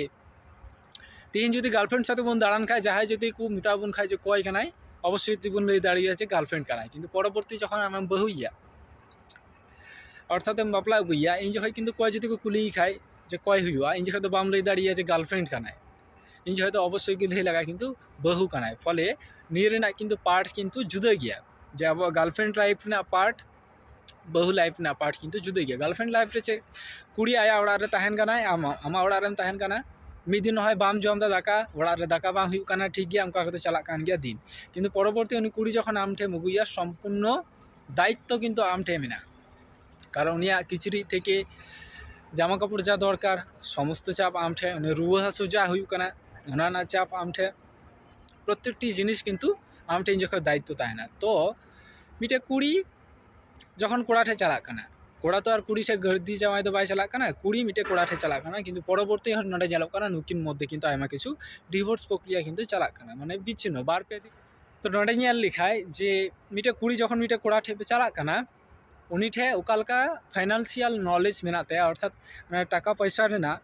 ᱛᱮᱦᱮᱧ ᱡᱩᱫᱤ ᱜᱟᱨᱞᱯᱷᱨᱮᱱᱰ ᱥᱟᱛᱮ ᱵᱚᱱ ᱫᱟᱬᱟᱱ ᱠᱷᱟᱡ, ᱡᱟᱦᱟᱸᱭ ᱡᱩᱫᱤ ᱠᱚ ᱢᱮᱛᱟ ᱵᱚᱱ ᱠᱷᱟᱡ ᱡᱮ ᱚᱠᱚᱭ ᱠᱟᱱᱟᱭ, ᱚᱵᱚᱥᱥᱳᱭ ᱡᱩᱫᱤ ᱵᱚᱱ ᱞᱟᱹᱭ ᱫᱟᱲᱮᱭᱟᱜᱼᱟ ᱡᱮ ᱜᱟᱨᱞᱯᱷᱨᱮᱱᱰ ᱠᱟᱱᱟᱭ, ᱠᱤᱱᱛᱩ ᱯᱚᱨᱚᱵᱚᱨᱛᱤ ᱡᱚᱠᱷᱚᱱ ᱟᱢᱮᱢ ᱵᱟᱹᱦᱩᱭᱮᱭᱟ, ᱚᱨᱛᱷᱟᱛ ᱮᱢ ᱵᱟᱯᱞᱟ ᱟᱹᱜᱩᱭᱮᱭᱟ, ᱤᱧ ᱡᱚᱠᱷᱚᱡ ᱠᱤᱱᱛᱩ ᱚᱠᱚᱭ ᱡᱩᱫᱤ ᱠᱚ ᱠᱩᱞᱤᱭᱮ ᱠᱷᱟᱡ ᱡᱮ ᱚᱠᱚᱭ ᱦᱩᱭᱩᱜᱼᱟ, ᱤᱧ ᱡᱚᱠᱷᱚᱡ ᱫᱚ ᱵᱟᱢ ᱞᱟᱹᱭ ᱫᱟᱲᱮᱭᱟᱜᱼᱟ ᱡᱮ ᱜᱟᱨᱞᱯᱷᱨᱮᱱᱰ ᱠᱟᱱᱟᱭ, ᱤᱧ ᱡᱚᱠᱷᱚᱡ ᱫᱚ ᱚᱵᱚᱥᱥᱳᱭ ᱜᱮ ᱞᱟᱹᱭ ᱞᱟᱜᱟᱜᱼᱟ, ᱠᱤᱱᱛᱩ ᱵᱟᱹᱦᱩ ᱠᱟᱱᱟᱭ᱾ ᱯᱷᱚᱞᱮ ᱱᱤᱭᱟᱹ ᱨᱮᱱᱟᱜ ᱠᱤᱱᱛᱩ ᱯᱟᱨᱴ ᱠᱤᱱᱛᱩ ᱡᱩᱫᱟᱹ ᱜᱮᱭᱟ, ᱡᱮ ᱟᱵᱚᱣᱟᱜ ᱜᱟᱨᱞᱯᱷᱨᱮᱱᱰ ᱞᱟᱭᱤᱯᱷ ᱨᱮᱱᱟᱜ ᱯᱟᱨᱴ, ᱵᱟᱹᱦᱩ ᱞᱟᱭᱤᱯᱷ ᱨᱮᱱᱟᱜ ᱯᱟᱨᱴ ᱠᱤᱱᱛᱩ ᱡᱩᱫᱟᱹ ᱜᱮᱭᱟ᱾ ᱜᱟᱨᱞᱯᱷᱨᱮᱱᱰ ᱞᱟᱭᱤᱯᱷ ᱨᱮ ᱪᱮᱫ, ᱠᱩᱲᱤ ᱟᱭᱟᱜ ᱚᱲᱟᱜ ᱨᱮ ᱛᱟᱦᱮᱱ ᱠᱟᱱᱟᱭ, ᱟᱢ ᱟᱢᱟᱜ ᱚᱲᱟᱜ ᱨᱮᱢ ᱛᱟᱦᱮᱱ ᱠᱟᱱᱟ, ᱢᱤᱫ ᱫᱤᱱ ᱦᱚᱸ ᱵᱟᱢ ᱡᱚᱢ ᱮᱫᱟ ᱫᱟᱠᱟ, ᱚᱲᱟᱜ ᱨᱮ ᱫᱟᱠᱟ ᱵᱟᱝ ᱦᱩᱭᱩᱜ ᱠᱟᱱᱟ, ᱴᱷᱤᱠ ᱜᱮᱭᱟ, ᱚᱱᱠᱟ ᱠᱟᱛᱮ ᱪᱟᱞᱟᱜ ᱠᱟᱱ ᱜᱮᱭᱟ ᱫᱤᱱ, ᱠᱤᱱᱛᱩ ᱯᱚᱨᱚᱵᱚᱨᱛᱤ ᱩᱱᱤ ᱠᱩᱲᱤ ᱡᱚᱠᱷᱚᱱ ᱟᱢ ᱴᱷᱮᱱ ᱮᱢ ᱟᱹᱜᱩᱭᱟ, ᱥᱚᱢᱯᱩᱨᱱᱚ ᱫᱟᱭᱤᱛᱛᱚ ᱠᱤᱱᱛᱩ ᱟᱢ ᱴᱷᱮᱱ ᱢᱮᱱᱟᱜᱼᱟ᱾ ᱠᱟᱨᱚᱱ ᱩᱱᱤᱭᱟᱜ ᱠᱤᱪᱨᱤᱡ ᱛᱷᱮᱠᱮ ᱡᱟᱢᱟ ᱠᱟᱯᱚᱲ ᱡᱟ ᱫᱚᱨᱠᱟᱨ, ᱥᱚᱢᱚᱥᱛᱚ ᱪᱟᱯ ᱟᱢ ᱴᱷᱮᱱ, ᱩᱱᱤ ᱨᱩᱣᱟᱹ ᱦᱟᱹᱥᱩ ᱡᱟ ᱦᱩᱭᱩᱜ ᱠᱟᱱᱟ, ᱚᱱᱟ ᱨᱮᱱᱟᱜ ᱪᱟᱯ ᱟᱢ ᱴᱷᱮᱱ, ᱯᱨᱚᱛᱛᱮᱠᱴᱤ ᱡᱤᱱᱤᱥ ᱠᱤᱱᱛᱩ ᱟᱢ ᱴᱷᱮᱱ ᱡᱚᱠᱷᱚᱱ ᱫᱟᱭᱤᱛᱛᱚ ᱛᱟᱦᱮᱱᱟ᱾ ᱛᱚ ᱢᱤᱫᱴᱮᱡ ᱠᱩᱲᱤ ᱡᱚᱠᱷᱚᱱ ᱠᱚᱲᱟ ᱴᱷᱮᱱ ᱪᱟᱞᱟᱜ ᱠᱟᱱᱟ, ᱠᱚᱲᱟ ᱛᱚ ᱟᱨ ᱠᱩᱲᱤ ᱴᱷᱮᱱ ᱜᱟᱹᱨᱫᱤ ᱡᱟᱶᱟᱭ ᱫᱚ ᱵᱟᱭ ᱪᱟᱞᱟᱜ ᱠᱟᱱᱟ, ᱠᱩᱲᱤ ᱢᱤᱫᱴᱮᱱ ᱠᱚᱲᱟ ᱴᱷᱮᱱ ᱪᱟᱞᱟᱜ ᱠᱟᱱᱟ, ᱠᱤᱱᱛᱩ ᱯᱚᱨᱚᱵᱚᱨᱛᱤ ᱱᱚᱰᱮ ᱧᱮᱞᱚᱜ ᱠᱟᱱᱟ ᱱᱩᱠᱤᱱ ᱢᱚᱫᱽᱫᱷᱮ ᱠᱤᱱᱛᱩ ᱟᱭᱢᱟ ᱠᱤᱪᱷᱩ ᱰᱤᱵᱷᱳᱨᱥ ᱯᱨᱚᱠᱨᱤᱭᱟ ᱠᱤᱱᱛᱩ ᱪᱟᱞᱟᱜ ᱠᱟᱱᱟ, ᱢᱟᱱᱮ ᱵᱤᱪᱷᱤᱱᱱᱚ ᱵᱟᱨ ᱯᱮ ᱫᱤᱱ᱾ ᱛᱚ ᱱᱚᱰᱮ ᱧᱮᱞ ᱞᱮᱠᱷᱟᱡ ᱡᱮ ᱢᱤᱫᱴᱮᱱ ᱠᱩᱲᱤ ᱡᱚᱠᱷᱚᱱ ᱢᱤᱫᱴᱮᱱ ᱠᱚᱲᱟ ᱴᱷᱮᱱ ᱯᱮ ᱪᱟᱞᱟᱜ ᱠᱟᱱᱟ, ᱩᱱᱤ ᱴᱷᱮᱱ ᱚᱠᱟ ᱞᱮᱠᱟ ᱯᱷᱟᱭᱱᱟᱱᱥᱤᱭᱟᱞ ᱱᱚᱞᱮᱡᱽ ᱢᱮᱱᱟᱜ ᱛᱟᱭᱟ, ᱚᱨᱛᱷᱟᱛ ᱴᱟᱠᱟ ᱯᱚᱭᱥᱟ ᱨᱮᱱᱟᱜ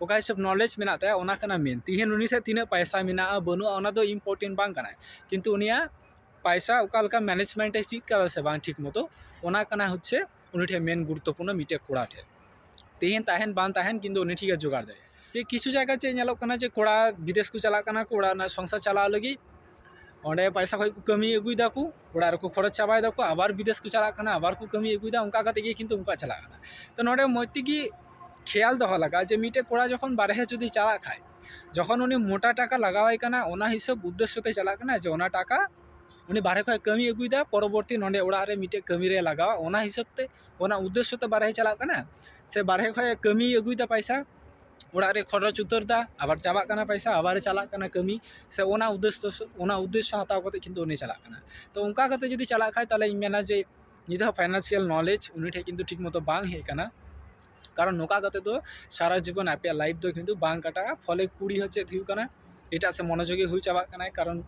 ᱚᱠᱟ ᱦᱤᱥᱟᱹᱵ ᱱᱚᱞᱮᱡᱽ ᱢᱮᱱᱟᱜ ᱛᱟᱭᱟ, ᱚᱱᱟ ᱠᱟᱱᱟ ᱢᱮᱱ᱾ ᱛᱤᱦᱤᱧ ᱩᱱᱤ ᱴᱷᱮᱱ ᱛᱤᱱᱟᱹᱜ ᱯᱚᱭᱥᱟ ᱢᱮᱱᱟᱜᱼᱟ ᱵᱟᱹᱱᱩᱜᱼᱟ, ᱚᱱᱟ ᱫᱚ ᱤᱢᱯᱚᱨᱴᱮᱱᱴ ᱵᱟᱝ ᱠᱟᱱᱟ, ᱠᱤᱱᱛᱩ ᱩᱱᱤᱭᱟᱜ ᱯᱚᱭᱥᱟ ᱚᱠᱟ ᱞᱮᱠᱟ ᱢᱮᱱᱮᱡᱽᱢᱮᱱᱴ ᱮ ᱪᱮᱫ ᱠᱟᱫᱟ ᱥᱮ ᱵᱟᱝ ᱴᱷᱤᱠ ᱢᱚᱛᱚ, ᱚᱱᱟ ᱠᱟᱱᱟ ᱦᱚᱪᱪᱷᱮ ᱩᱱᱤ ᱴᱷᱮᱱ ᱢᱮᱱ ᱜᱩᱨᱩᱛᱛᱚᱯᱩᱨᱱᱚ ᱢᱤᱫᱴᱮᱡ ᱠᱚᱲᱟ ᱴᱷᱮᱱ᱾ ᱛᱤᱦᱤᱧ ᱛᱟᱦᱮᱱ ᱵᱟᱝ ᱛᱟᱦᱮᱱ, ᱠᱤᱱᱛᱩ ᱩᱱᱤ ᱴᱷᱤᱠ ᱮ ᱡᱚᱜᱟᱲ ᱫᱟᱲᱮᱭᱟᱜᱼᱟ᱾ ᱡᱮ ᱠᱤᱪᱷᱩ ᱡᱟᱭᱜᱟ ᱪᱮᱫ ᱧᱮᱞᱚᱜ ᱠᱟᱱᱟ ᱡᱮ ᱠᱚᱲᱟ ᱵᱤᱫᱮᱥ ᱠᱚ ᱪᱟᱞᱟᱜ ᱠᱟᱱᱟ ᱠᱚ ᱚᱲᱟᱜ ᱨᱮᱱᱟᱜ ᱥᱚᱝᱥᱟᱨ ᱪᱟᱞᱟᱣ ᱞᱟᱹᱜᱤᱫ, ᱚᱸᱰᱮ ᱯᱚᱭᱥᱟ ᱠᱷᱚᱡ ᱠᱚ ᱠᱟᱹᱢᱤ ᱟᱹᱜᱩᱭ ᱫᱟᱠᱚ, ᱚᱲᱟᱜ ᱨᱮᱠᱚ ᱠᱷᱚᱨᱚᱪ ᱪᱟᱵᱟᱭ ᱫᱟᱠᱚ, ᱟᱵᱟᱨ ᱵᱤᱫᱮᱥ ᱠᱚ ᱪᱟᱞᱟᱜ ᱠᱟᱱᱟ, ᱟᱵᱟᱨ ᱠᱚ ᱠᱟᱹᱢᱤ ᱟᱹᱜᱩᱭ ᱫᱟ, ᱚᱱᱠᱟ ᱠᱟᱛᱮ ᱜᱮ ᱠᱤᱱᱛᱩ ᱩᱱᱠᱩᱣᱟᱜ ᱪᱟᱞᱟᱜ ᱠᱟᱱᱟ᱾ ᱛᱚ ᱱᱚᱰᱮ ᱢᱚᱡᱽ ᱛᱮᱜᱮ ᱠᱷᱮᱭᱟᱞ ᱫᱚᱦᱚ ᱞᱟᱜᱟᱜᱼᱟ ᱡᱮ ᱢᱤᱫᱴᱮᱡ ᱠᱚᱲᱟ ᱡᱚᱠᱷᱚᱱ ᱵᱟᱨᱦᱮ ᱡᱩᱫᱤ ᱪᱟᱞᱟᱜ ᱠᱷᱟᱡ, ᱡᱚᱠᱷᱚᱱ ᱩᱱᱤ ᱢᱚᱴᱟ ᱴᱟᱠᱟ ᱞᱟᱜᱟᱣᱟᱭ ᱠᱟᱱᱟ, ᱚᱱᱟ ᱦᱤᱥᱟᱹᱵ ᱩᱫᱽᱫᱮᱥᱥᱚ ᱛᱮ ᱪᱟᱞᱟᱜ ᱠᱟᱱᱟ ᱡᱮ ᱚᱱᱟ ᱴᱟᱠᱟ ᱩᱱᱤ ᱵᱟᱨᱦᱮ ᱠᱷᱚᱡ ᱠᱟᱹᱢᱤ ᱟᱹᱜᱩᱭ ᱫᱟ, ᱯᱚᱨᱚᱵᱚᱨᱛᱤ ᱱᱚᱰᱮ ᱚᱲᱟᱜ ᱨᱮ ᱢᱤᱫᱴᱮᱡ ᱠᱟᱹᱢᱤ ᱨᱮ ᱞᱟᱜᱟᱣᱟ, ᱚᱱᱟ ᱦᱤᱥᱟᱹᱵ ᱛᱮ, ᱚᱱᱟ ᱩᱫᱽᱫᱮᱥᱥᱚ ᱛᱮ ᱵᱟᱨᱦᱮ ᱪᱟᱞᱟᱜ ᱠᱟᱱᱟ, ᱥᱮ ᱵᱟᱨᱦᱮ ᱠᱷᱚᱡ ᱠᱟᱹᱢᱤ ᱟᱹᱜᱩᱭ ᱫᱟ ᱯᱚᱭᱥᱟ, ᱚᱲᱟᱜ ᱨᱮ ᱠᱷᱚᱨᱚᱪ ᱩᱛᱟᱹᱨ ᱫᱟ, ᱟᱵᱟᱨ ᱪᱟᱵᱟᱜ ᱠᱟᱱᱟ ᱯᱚᱭᱥᱟ, ᱟᱵᱟᱨ ᱪᱟᱞᱟᱜ ᱠᱟᱱᱟ ᱠᱟᱹᱢᱤ, ᱥᱮ ᱚᱱᱟ ᱩᱫᱽᱫᱮᱥᱥᱚ, ᱚᱱᱟ ᱩᱫᱽᱫᱮᱥᱥᱚ ᱦᱟᱛᱟᱣ ᱠᱟᱛᱮ ᱠᱤᱱᱛᱩ ᱩᱱᱤ ᱪᱟᱞᱟᱜ ᱠᱟᱱᱟ᱾ ᱛᱚ ᱚᱱᱠᱟ ᱠᱟᱛᱮ ᱡᱩᱫᱤ ᱪᱟᱞᱟᱜ ᱠᱷᱟᱡ, ᱛᱟᱦᱞᱮ ᱤᱧ ᱢᱮᱱᱟ ᱡᱮ ᱱᱤᱛ ᱦᱚᱸ ᱯᱷᱟᱭᱱᱟᱱᱥᱤᱭᱟᱞ ᱱᱚᱞᱮᱡᱽ ᱩᱱᱤ ᱴᱷᱮᱡ ᱠᱤᱱᱛᱩ ᱴᱷᱤᱠ ᱢᱚᱛᱚ ᱵᱟᱝ ᱦᱮᱡ ᱠᱟᱱᱟ, ᱠᱟᱨᱚᱱ ᱱᱚᱝᱠᱟ ᱠᱟᱛᱮ ᱫᱚ ᱥᱟᱨᱟ ᱡᱤᱵᱚᱱ ᱟᱯᱮᱭᱟᱜ ᱞᱟᱭᱤᱯᱷ ᱫᱚ ᱠᱤᱱᱛᱩ ᱵᱟᱝ ᱠᱟᱴᱟᱜᱼᱟ᱾ ᱯᱷᱚᱞᱮ ᱠᱩᱲᱤ ᱦᱚᱸ ᱪᱮᱫ ᱦᱩᱭᱩᱜ ᱠᱟᱱᱟ, ᱮᱴᱟᱜ ᱥᱮᱫ ᱢᱚᱱᱳᱡᱳᱜᱤ ᱦᱩᱭ ᱪᱟᱵᱟᱜ ᱠᱟᱱᱟᱭ, ᱠᱟᱨᱚᱱ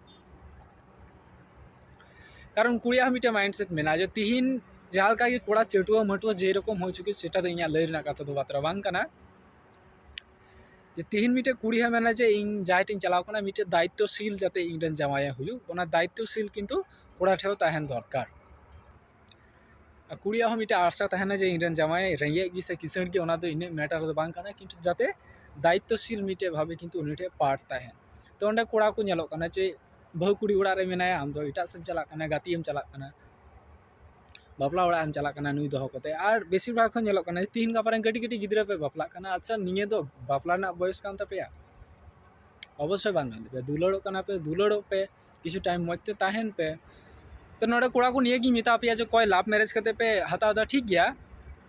ᱠᱟᱨᱚᱱ ᱠᱩᱲᱤᱭᱟᱜ ᱦᱚᱸ ᱢᱤᱫᱴᱮᱱ ᱢᱟᱭᱤᱱᱰᱥᱮᱴ ᱢᱮᱱᱟᱜᱼᱟ ᱡᱮ ᱛᱤᱦᱤᱧ ᱡᱟᱦᱟᱸ ᱞᱮᱠᱟ ᱜᱮ ᱠᱚᱲᱟ ᱪᱟᱹᱴᱩᱣᱟᱹ ᱢᱟᱹᱴᱩᱣᱟᱹ ᱡᱮᱨᱚᱠᱚᱢ ᱦᱩᱭ ᱪᱩᱠᱤ, ᱥᱮᱴᱟ ᱫᱚ ᱤᱧᱟᱹᱜ ᱞᱟᱹᱭ ᱨᱮᱱᱟᱜ ᱠᱟᱛᱷᱟ ᱫᱚ ᱵᱟᱛᱨᱟ ᱵᱟᱝ ᱠᱟᱱᱟ᱾ ᱡᱮ ᱛᱤᱦᱤᱧ ᱢᱤᱫᱴᱮᱡ ᱠᱩᱲᱤ ᱦᱚᱸ ᱢᱮᱱᱟ ᱡᱮ ᱤᱧ ᱡᱟᱦᱟᱸᱭ ᱴᱷᱮᱱ ᱤᱧ ᱪᱟᱞᱟᱣ ᱠᱟᱱᱟ, ᱢᱤᱫᱴᱮᱡ ᱫᱟᱭᱤᱛᱛᱚᱥᱤᱞ ᱡᱟᱛᱮ ᱤᱧ ᱨᱮᱱ ᱡᱟᱶᱟᱭᱮ ᱦᱩᱭᱩᱜ, ᱚᱱᱟ ᱫᱟᱭᱤᱛᱛᱚᱥᱤᱞ ᱠᱤᱱᱛᱩ ᱠᱚᱲᱟ ᱴᱷᱮᱱ ᱦᱚᱸ ᱛᱟᱦᱮᱱ ᱫᱚᱨᱠᱟᱨ᱾ ᱟᱨ ᱠᱩᱲᱤᱭᱟᱜ ᱦᱚᱸ ᱢᱤᱫᱴᱮᱡ ᱟᱥᱟ ᱛᱟᱦᱮᱱᱟ ᱡᱮ ᱤᱧ ᱨᱮᱱ ᱡᱟᱶᱟᱭ ᱨᱮᱸᱜᱮᱡ ᱜᱮ ᱥᱮ ᱠᱤᱥᱟᱹᱬ ᱜᱮ, ᱚᱱᱟ ᱫᱚ ᱤᱱᱟᱹᱜ ᱢᱮᱴᱟᱨ ᱫᱚ ᱵᱟᱝ ᱠᱟᱱᱟ, ᱠᱤᱱᱛᱩ ᱡᱟᱛᱮ ᱫᱟᱭᱤᱛᱛᱚᱥᱤᱞ ᱢᱤᱫᱴᱮᱡ ᱵᱷᱟᱵᱮ ᱠᱤᱱᱛᱩ ᱩᱱᱤ ᱴᱷᱮᱡ ᱯᱟᱨᱴ ᱛᱟᱦᱮᱱ᱾ ᱛᱚ ᱚᱸᱰᱮ ᱠᱚᱲᱟ ᱠᱚ ᱧᱮᱞᱚᱜ ᱠᱟᱱᱟ ᱡᱮ ᱵᱟᱹᱦᱩ ᱠᱩᱲᱤ ᱚᱲᱟᱜ ᱨᱮ ᱢᱮᱱᱟᱭᱟ, ᱟᱢ ᱫᱚ ᱮᱴᱟᱜ ᱥᱮᱫ ᱮᱢ ᱪᱟᱞᱟᱜ ᱠᱟᱱᱟ, ᱜᱟᱛᱮᱜ ᱮᱢ ᱪᱟᱞᱟᱜ ᱠᱟᱱᱟ, ᱵᱟᱯᱞᱟ ᱚᱲᱟᱜ ᱮᱢ ᱪᱟᱞᱟᱜ ᱠᱟᱱᱟ ᱱᱩᱭ ᱫᱚᱦᱚ ᱠᱟᱛᱮ᱾ ᱟᱨ ᱵᱮᱥᱤᱨ ᱵᱷᱟᱜᱽ ᱠᱷᱚᱱ ᱧᱮᱞᱚᱜ ᱠᱟᱱᱟ ᱛᱤᱦᱤᱧ ᱜᱟᱯᱟ ᱨᱮᱱ ᱠᱟᱹᱴᱤᱡ ᱠᱟᱹᱴᱤᱡ ᱜᱤᱫᱽᱨᱟᱹ ᱯᱮ ᱵᱟᱯᱞᱟᱜ ᱠᱟᱱᱟ᱾ ᱟᱪᱪᱷᱟ, ᱱᱤᱭᱟᱹ ᱫᱚ ᱵᱟᱯᱞᱟ ᱨᱮᱱᱟᱜ ᱵᱚᱭᱚᱥ ᱠᱟᱱ ᱛᱟᱯᱮᱭᱟ? ᱚᱵᱚᱥᱥᱳᱭ ᱵᱟᱝ ᱠᱟᱱ ᱛᱟᱯᱮᱭᱟ᱾ ᱫᱩᱞᱟᱹᱲᱚᱜ ᱠᱟᱱᱟ ᱯᱮ, ᱫᱩᱞᱟᱹᱲᱚᱜ ᱯᱮ, ᱠᱤᱪᱷᱩ ᱴᱟᱭᱤᱢ ᱢᱚᱡᱽ ᱛᱮ ᱛᱟᱦᱮᱱ ᱯᱮ᱾ ᱛᱚ ᱱᱚᱰᱮ ᱠᱚᱲᱟ ᱠᱚ ᱱᱤᱭᱟᱹ ᱜᱤᱧ ᱢᱮᱛᱟ ᱯᱮᱭᱟ ᱡᱮ ᱚᱠᱚᱭ ᱞᱟᱵᱷ ᱢᱮᱨᱮᱡᱽ ᱠᱟᱛᱮ ᱯᱮ ᱦᱟᱛᱟᱣ ᱮᱫᱟ, ᱴᱷᱤᱠ ᱜᱮᱭᱟ,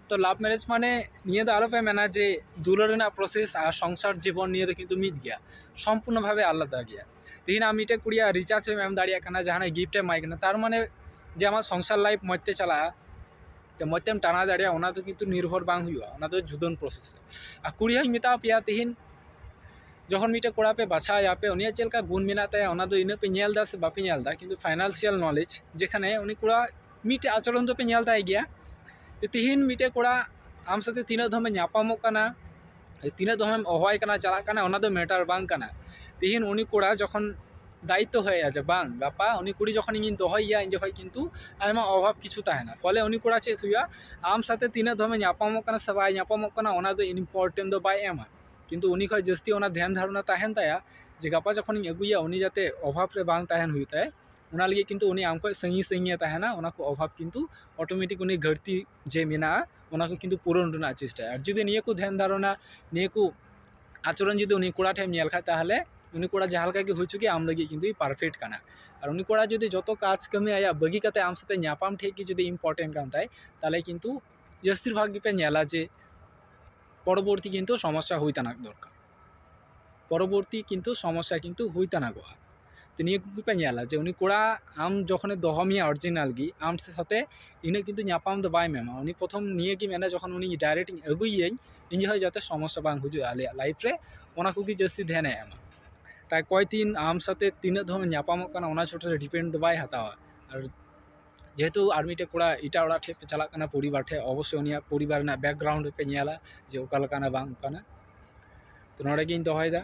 ᱛᱚ ᱞᱟᱵᱷ ᱢᱮᱨᱮᱡᱽ ᱢᱟᱱᱮ ᱱᱤᱭᱟᱹ ᱫᱚ ᱟᱞᱚ ᱯᱮ ᱢᱮᱱᱟ ᱡᱮ ᱫᱩᱞᱟᱹᱲ ᱨᱮᱱᱟᱜ ᱯᱨᱚᱥᱮᱥ ᱟᱨ ᱥᱚᱝᱥᱟᱨ ᱡᱤᱵᱚᱱ ᱱᱤᱭᱟᱹ ᱫᱚ ᱠᱤᱱᱛᱩ ᱢᱤᱫ ᱜᱮᱭᱟ, ᱥᱚᱢᱯᱩᱨᱱᱚ ᱵᱷᱟᱵᱮ ᱟᱞᱟᱫᱟ ᱜᱮᱭᱟ᱾ ᱛᱤᱦᱤᱧ ᱟᱢ ᱢᱤᱫᱴᱮᱡ ᱠᱩᱲᱤᱭᱟᱜ ᱨᱤᱪᱟᱨᱡᱽ ᱮᱢ ᱮᱢ ᱫᱟᱲᱮᱭᱟᱜ ᱠᱟᱱᱟ, ᱡᱟᱦᱟᱱᱟᱜ ᱜᱤᱯᱷᱴ ᱮᱢ ᱮᱢᱟᱭ ᱠᱟᱱᱟ, ᱛᱟᱨ ᱢᱟᱱᱮ ᱡᱮ ᱟᱢᱟᱜ ᱥᱚᱝᱥᱟᱨ ᱞᱟᱭᱤᱯᱷ ᱢᱚᱡᱽ ᱛᱮ ᱪᱟᱞᱟᱜᱼᱟ, ᱛᱮ ᱢᱚᱡᱽ ᱛᱮᱢ ᱴᱟᱱᱟ ᱫᱟᱲᱮᱭᱟᱜᱼᱟ, ᱚᱱᱟ ᱫᱚ ᱠᱤᱱᱛᱩ ᱱᱤᱨᱵᱷᱚᱨ ᱵᱟᱝ ᱦᱩᱭᱩᱜᱼᱟ, ᱚᱱᱟ ᱫᱚ ᱡᱩᱫᱟᱹᱱ ᱯᱨᱚᱥᱮᱥ᱾ ᱟᱨ ᱠᱩᱲᱤ ᱦᱚᱸᱧ ᱢᱮᱛᱟ ᱯᱮᱭᱟ, ᱛᱤᱦᱤᱧ ᱡᱚᱠᱷᱚᱱ ᱢᱤᱫᱴᱮᱡ ᱠᱚᱲᱟ ᱯᱮ ᱵᱟᱪᱷᱟᱣᱮᱭᱟ ᱯᱮ, ᱩᱱᱤᱭᱟᱜ ᱪᱮᱫ ᱞᱮᱠᱟ ᱜᱩᱱ ᱢᱮᱱᱟᱜ ᱛᱟᱭᱟ, ᱚᱱᱟ ᱫᱚ ᱤᱱᱟᱹᱜ ᱯᱮ ᱧᱮᱞ ᱮᱫᱟ ᱥᱮ ᱵᱟᱯᱮ ᱧᱮᱞ ᱮᱫᱟ, ᱠᱤᱱᱛᱩ ᱯᱷᱟᱭᱱᱟᱱᱥᱤᱭᱟᱞ ᱱᱚᱞᱮᱡᱽ, ᱡᱮᱠᱷᱟᱱᱮ ᱩᱱᱤ ᱠᱚᱲᱟ ᱢᱤᱫᱴᱮᱡ ᱟᱪᱚᱨᱚᱱ ᱫᱚᱯᱮ ᱧᱮᱞ ᱛᱟᱭ ᱜᱮᱭᱟ᱾ ᱛᱤᱦᱤᱧ ᱢᱤᱫᱴᱮᱡ ᱠᱚᱲᱟ ᱟᱢ ᱥᱟᱛᱮ ᱛᱤᱱᱟᱹᱜ ᱫᱷᱚᱢᱮ ᱧᱟᱯᱟᱢᱚᱜ ᱠᱟᱱᱟ, ᱛᱤᱱᱟᱹᱜ ᱫᱷᱚᱢᱮᱢ ᱚᱦᱚᱣᱟᱭ ᱠᱟᱱᱟ, ᱪᱟᱞᱟᱜ ᱠᱟᱱᱟ, ᱚᱱᱟ ᱫᱚ ᱢᱮᱴᱟᱨ ᱵᱟᱝ ᱠᱟᱱᱟ᱾ ᱛᱤᱦᱤᱧ ᱩᱱᱤ ᱠᱚᱲᱟ ᱡᱚᱠᱷᱚᱱ ᱫᱟᱭᱤᱛᱛᱚ ᱦᱮᱡ ᱟᱭᱟ ᱡᱮ ᱵᱟᱝ, ᱜᱟᱯᱟ ᱩᱱᱤ ᱠᱩᱲᱤ ᱡᱚᱠᱷᱚᱱ ᱤᱧᱤᱧ ᱫᱚᱦᱚᱭᱮᱭᱟ, ᱤᱧ ᱡᱚᱠᱷᱚᱱ ᱠᱤᱱᱛᱩ ᱟᱭᱢᱟ ᱚᱵᱷᱟᱵᱽ ᱠᱤᱪᱷᱩ ᱛᱟᱦᱮᱱᱟ᱾ ᱯᱷᱚᱞᱮ ᱩᱱᱤ ᱠᱚᱲᱟ ᱪᱮᱫ ᱦᱩᱭᱩᱜᱼᱟ, ᱟᱢ ᱥᱟᱛᱮ ᱛᱤᱱᱟᱹᱜ ᱫᱷᱚᱢᱮ ᱧᱟᱯᱟᱢᱚᱜ ᱠᱟᱱᱟ ᱥᱮ ᱵᱟᱭ ᱧᱟᱯᱟᱢᱚᱜ ᱠᱟᱱᱟ, ᱚᱱᱟ ᱫᱚ ᱤᱢᱯᱚᱨᱴᱮᱱᱴ ᱫᱚ ᱵᱟᱭ ᱮᱢᱟ᱾ ᱠᱤᱱᱛᱩ ᱩᱱᱤ ᱠᱷᱚᱡ ᱡᱟᱹᱥᱛᱤ ᱚᱱᱟ ᱫᱷᱮᱭᱟᱱ ᱫᱷᱟᱨᱚᱱᱟ ᱛᱟᱦᱮᱱ ᱛᱟᱭᱟ ᱡᱮ ᱜᱟᱯᱟ ᱡᱚᱠᱷᱚᱱᱤᱧ ᱟᱹᱜᱩᱭᱟ, ᱩᱱᱤ ᱡᱟᱛᱮ ᱚᱵᱷᱟᱵᱽ ᱨᱮ ᱵᱟᱝ ᱛᱟᱦᱮᱱ ᱦᱩᱭᱩᱜ ᱛᱟᱭ, ᱚᱱᱟ ᱞᱟᱹᱜᱤᱫ ᱠᱤᱱᱛᱩ ᱩᱱᱤ ᱟᱢ ᱠᱷᱚᱡ ᱥᱟᱺᱜᱤᱧ ᱥᱟᱺᱜᱤᱧᱮ ᱛᱟᱦᱮᱱᱟ᱾ ᱚᱱᱟ ᱠᱚ ᱚᱵᱷᱟᱵᱽ ᱠᱤᱱᱛᱩ ᱚᱴᱳᱢᱮᱴᱤᱠ ᱩᱱᱤ ᱜᱷᱟᱹᱴᱛᱤ ᱡᱮ ᱢᱮᱱᱟᱜᱼᱟ, ᱚᱱᱟ ᱠᱚ ᱠᱤᱱᱛᱩ ᱯᱩᱨᱚᱱ ᱨᱮᱱᱟᱜ ᱪᱮᱥᱴᱟᱭᱟ᱾ ᱟᱨ ᱡᱩᱫᱤ ᱱᱤᱭᱟᱹ ᱠᱚ ᱫᱷᱮᱭᱟᱱ ᱫᱷᱟᱨᱚᱱᱟ, ᱱᱤᱭᱟᱹ ᱠᱚ ᱟᱪᱚᱨᱚᱱ ᱡᱩᱫᱤ ᱩᱱᱤ ᱠᱚᱲᱟ ᱴᱷᱮᱱ ᱮᱢ ᱧᱮᱞ ᱠᱷᱟᱡ, ᱛᱟᱦᱚᱞᱮ ᱩᱱᱤ ᱠᱚᱲᱟ ᱡᱟᱦᱟᱸ ᱞᱮᱠᱟ ᱜᱮ ᱦᱩᱭ ᱦᱚᱪᱚ ᱜᱮ, ᱟᱢ ᱞᱟᱹᱜᱤᱫ ᱠᱤᱱᱛᱩ ᱯᱟᱨᱯᱷᱮᱠᱴ ᱠᱟᱱᱟ᱾ ᱟᱨ ᱩᱱᱤ ᱠᱚᱲᱟ ᱡᱩᱫᱤ ᱡᱚᱛᱚ ᱠᱟᱡᱽ ᱠᱟᱹᱢᱤ ᱟᱭᱟᱜ ᱵᱟᱹᱜᱤ ᱠᱟᱛᱮ ᱟᱢ ᱥᱟᱛᱮ ᱧᱟᱯᱟᱢ ᱴᱷᱮᱡ ᱜᱮ ᱡᱩᱫᱤ ᱤᱢᱯᱚᱨᱴᱮᱱᱴ ᱠᱟᱱ ᱛᱟᱭ, ᱛᱟᱦᱚᱞᱮ ᱠᱤᱱᱛᱩ ᱡᱟᱹᱥᱛᱤᱨ ᱵᱷᱟᱜᱽ ᱜᱮᱯᱮ ᱧᱮᱞᱟ ᱡᱮ ᱯᱚᱨᱚᱵᱚᱨᱛᱤ ᱠᱤᱱᱛᱩ ᱥᱚᱢᱚᱥᱥᱟ ᱦᱩᱭ ᱛᱟᱱᱟᱜ ᱫᱚᱨᱠᱟᱨ, ᱯᱚᱨᱚᱵᱚᱨᱛᱤ ᱠᱤᱱᱛᱩ ᱥᱚᱢᱚᱥᱥᱟ ᱠᱤᱱᱛᱩ ᱦᱩᱭ ᱛᱟᱱᱟᱜᱚᱜᱼᱟ᱾ ᱛᱚ, ᱱᱤᱭᱟᱹ ᱠᱚᱜᱮ ᱯᱮ ᱧᱮᱞᱟ ᱡᱮ ᱩᱱᱤ ᱠᱚᱲᱟ ᱟᱢ ᱡᱚᱠᱷᱚᱱᱮ ᱫᱚᱦᱚ ᱢᱮᱭᱟ ᱚᱨᱤᱡᱤᱱᱟᱞ ᱜᱮ, ᱟᱢ ᱥᱟᱛᱮ ᱤᱱᱟᱹᱜ ᱠᱤᱱᱛᱩ ᱧᱟᱯᱟᱢ ᱫᱚ ᱵᱟᱭ ᱢᱮᱱᱟ᱾ ᱩᱱᱤ ᱯᱨᱚᱛᱷᱚᱢ ᱱᱤᱭᱟᱹ ᱜᱮ ᱢᱮᱱᱟ, ᱡᱚᱠᱷᱚᱱ ᱩᱱᱤ ᱰᱟᱭᱨᱮᱠᱴ ᱤᱧ ᱟᱹᱜᱩᱭᱮᱭᱟᱹᱧ, ᱤᱧ ᱡᱚᱠᱷᱚᱱ ᱡᱟᱛᱮ ᱥᱚᱢᱚᱥᱥᱟ ᱵᱟᱝ ᱦᱤᱡᱩᱜᱼᱟ ᱟᱞᱮᱭᱟᱜ ᱞᱟᱭᱤᱯᱷ ᱨᱮ, ᱚᱱᱟ ᱠᱚᱜᱮ ᱡᱟᱹᱥᱛᱤ ᱫᱷᱮᱭᱟᱱᱮ ᱮᱢᱟ᱾ ᱛᱟᱭ ᱠᱚᱭ ᱫᱤᱱ ᱟᱢ ᱥᱟᱛᱮ ᱛᱤᱱᱟᱹᱜ ᱫᱷᱚᱢ ᱧᱟᱯᱟᱢᱚᱜ ᱠᱟᱱᱟ, ᱚᱱᱟ ᱪᱷᱚᱴᱟ ᱨᱮ ᱰᱤᱯᱮᱱᱰ ᱫᱚ ᱵᱟᱭ ᱦᱟᱛᱟᱣᱟ᱾ ᱟᱨ ᱡᱮᱦᱮᱛᱩ ᱟᱨ ᱢᱤᱫᱴᱮᱡ ᱠᱚᱲᱟ ᱮᱴᱟᱜ ᱚᱲᱟᱜ ᱴᱷᱮᱡ ᱯᱮ ᱪᱟᱞᱟᱜ ᱠᱟᱱᱟ, ᱯᱚᱨᱤᱵᱟᱨ ᱴᱷᱮᱡ, ᱚᱵᱚᱥᱥᱳᱭ ᱩᱱᱤᱭᱟᱜ ᱯᱚᱨᱤᱵᱟᱨ ᱨᱮᱱᱟᱜ ᱵᱮᱠᱜᱨᱟᱣᱩᱱᱰ ᱯᱮ ᱧᱮᱞᱟ ᱡᱮ ᱚᱠᱟ ᱞᱮᱠᱟᱱᱟ ᱵᱟᱝ ᱚᱱᱠᱟᱱᱟ᱾ ᱛᱚ, ᱱᱚᱰᱮ ᱜᱤᱧ ᱫᱚᱦᱚᱭᱮᱫᱟ᱾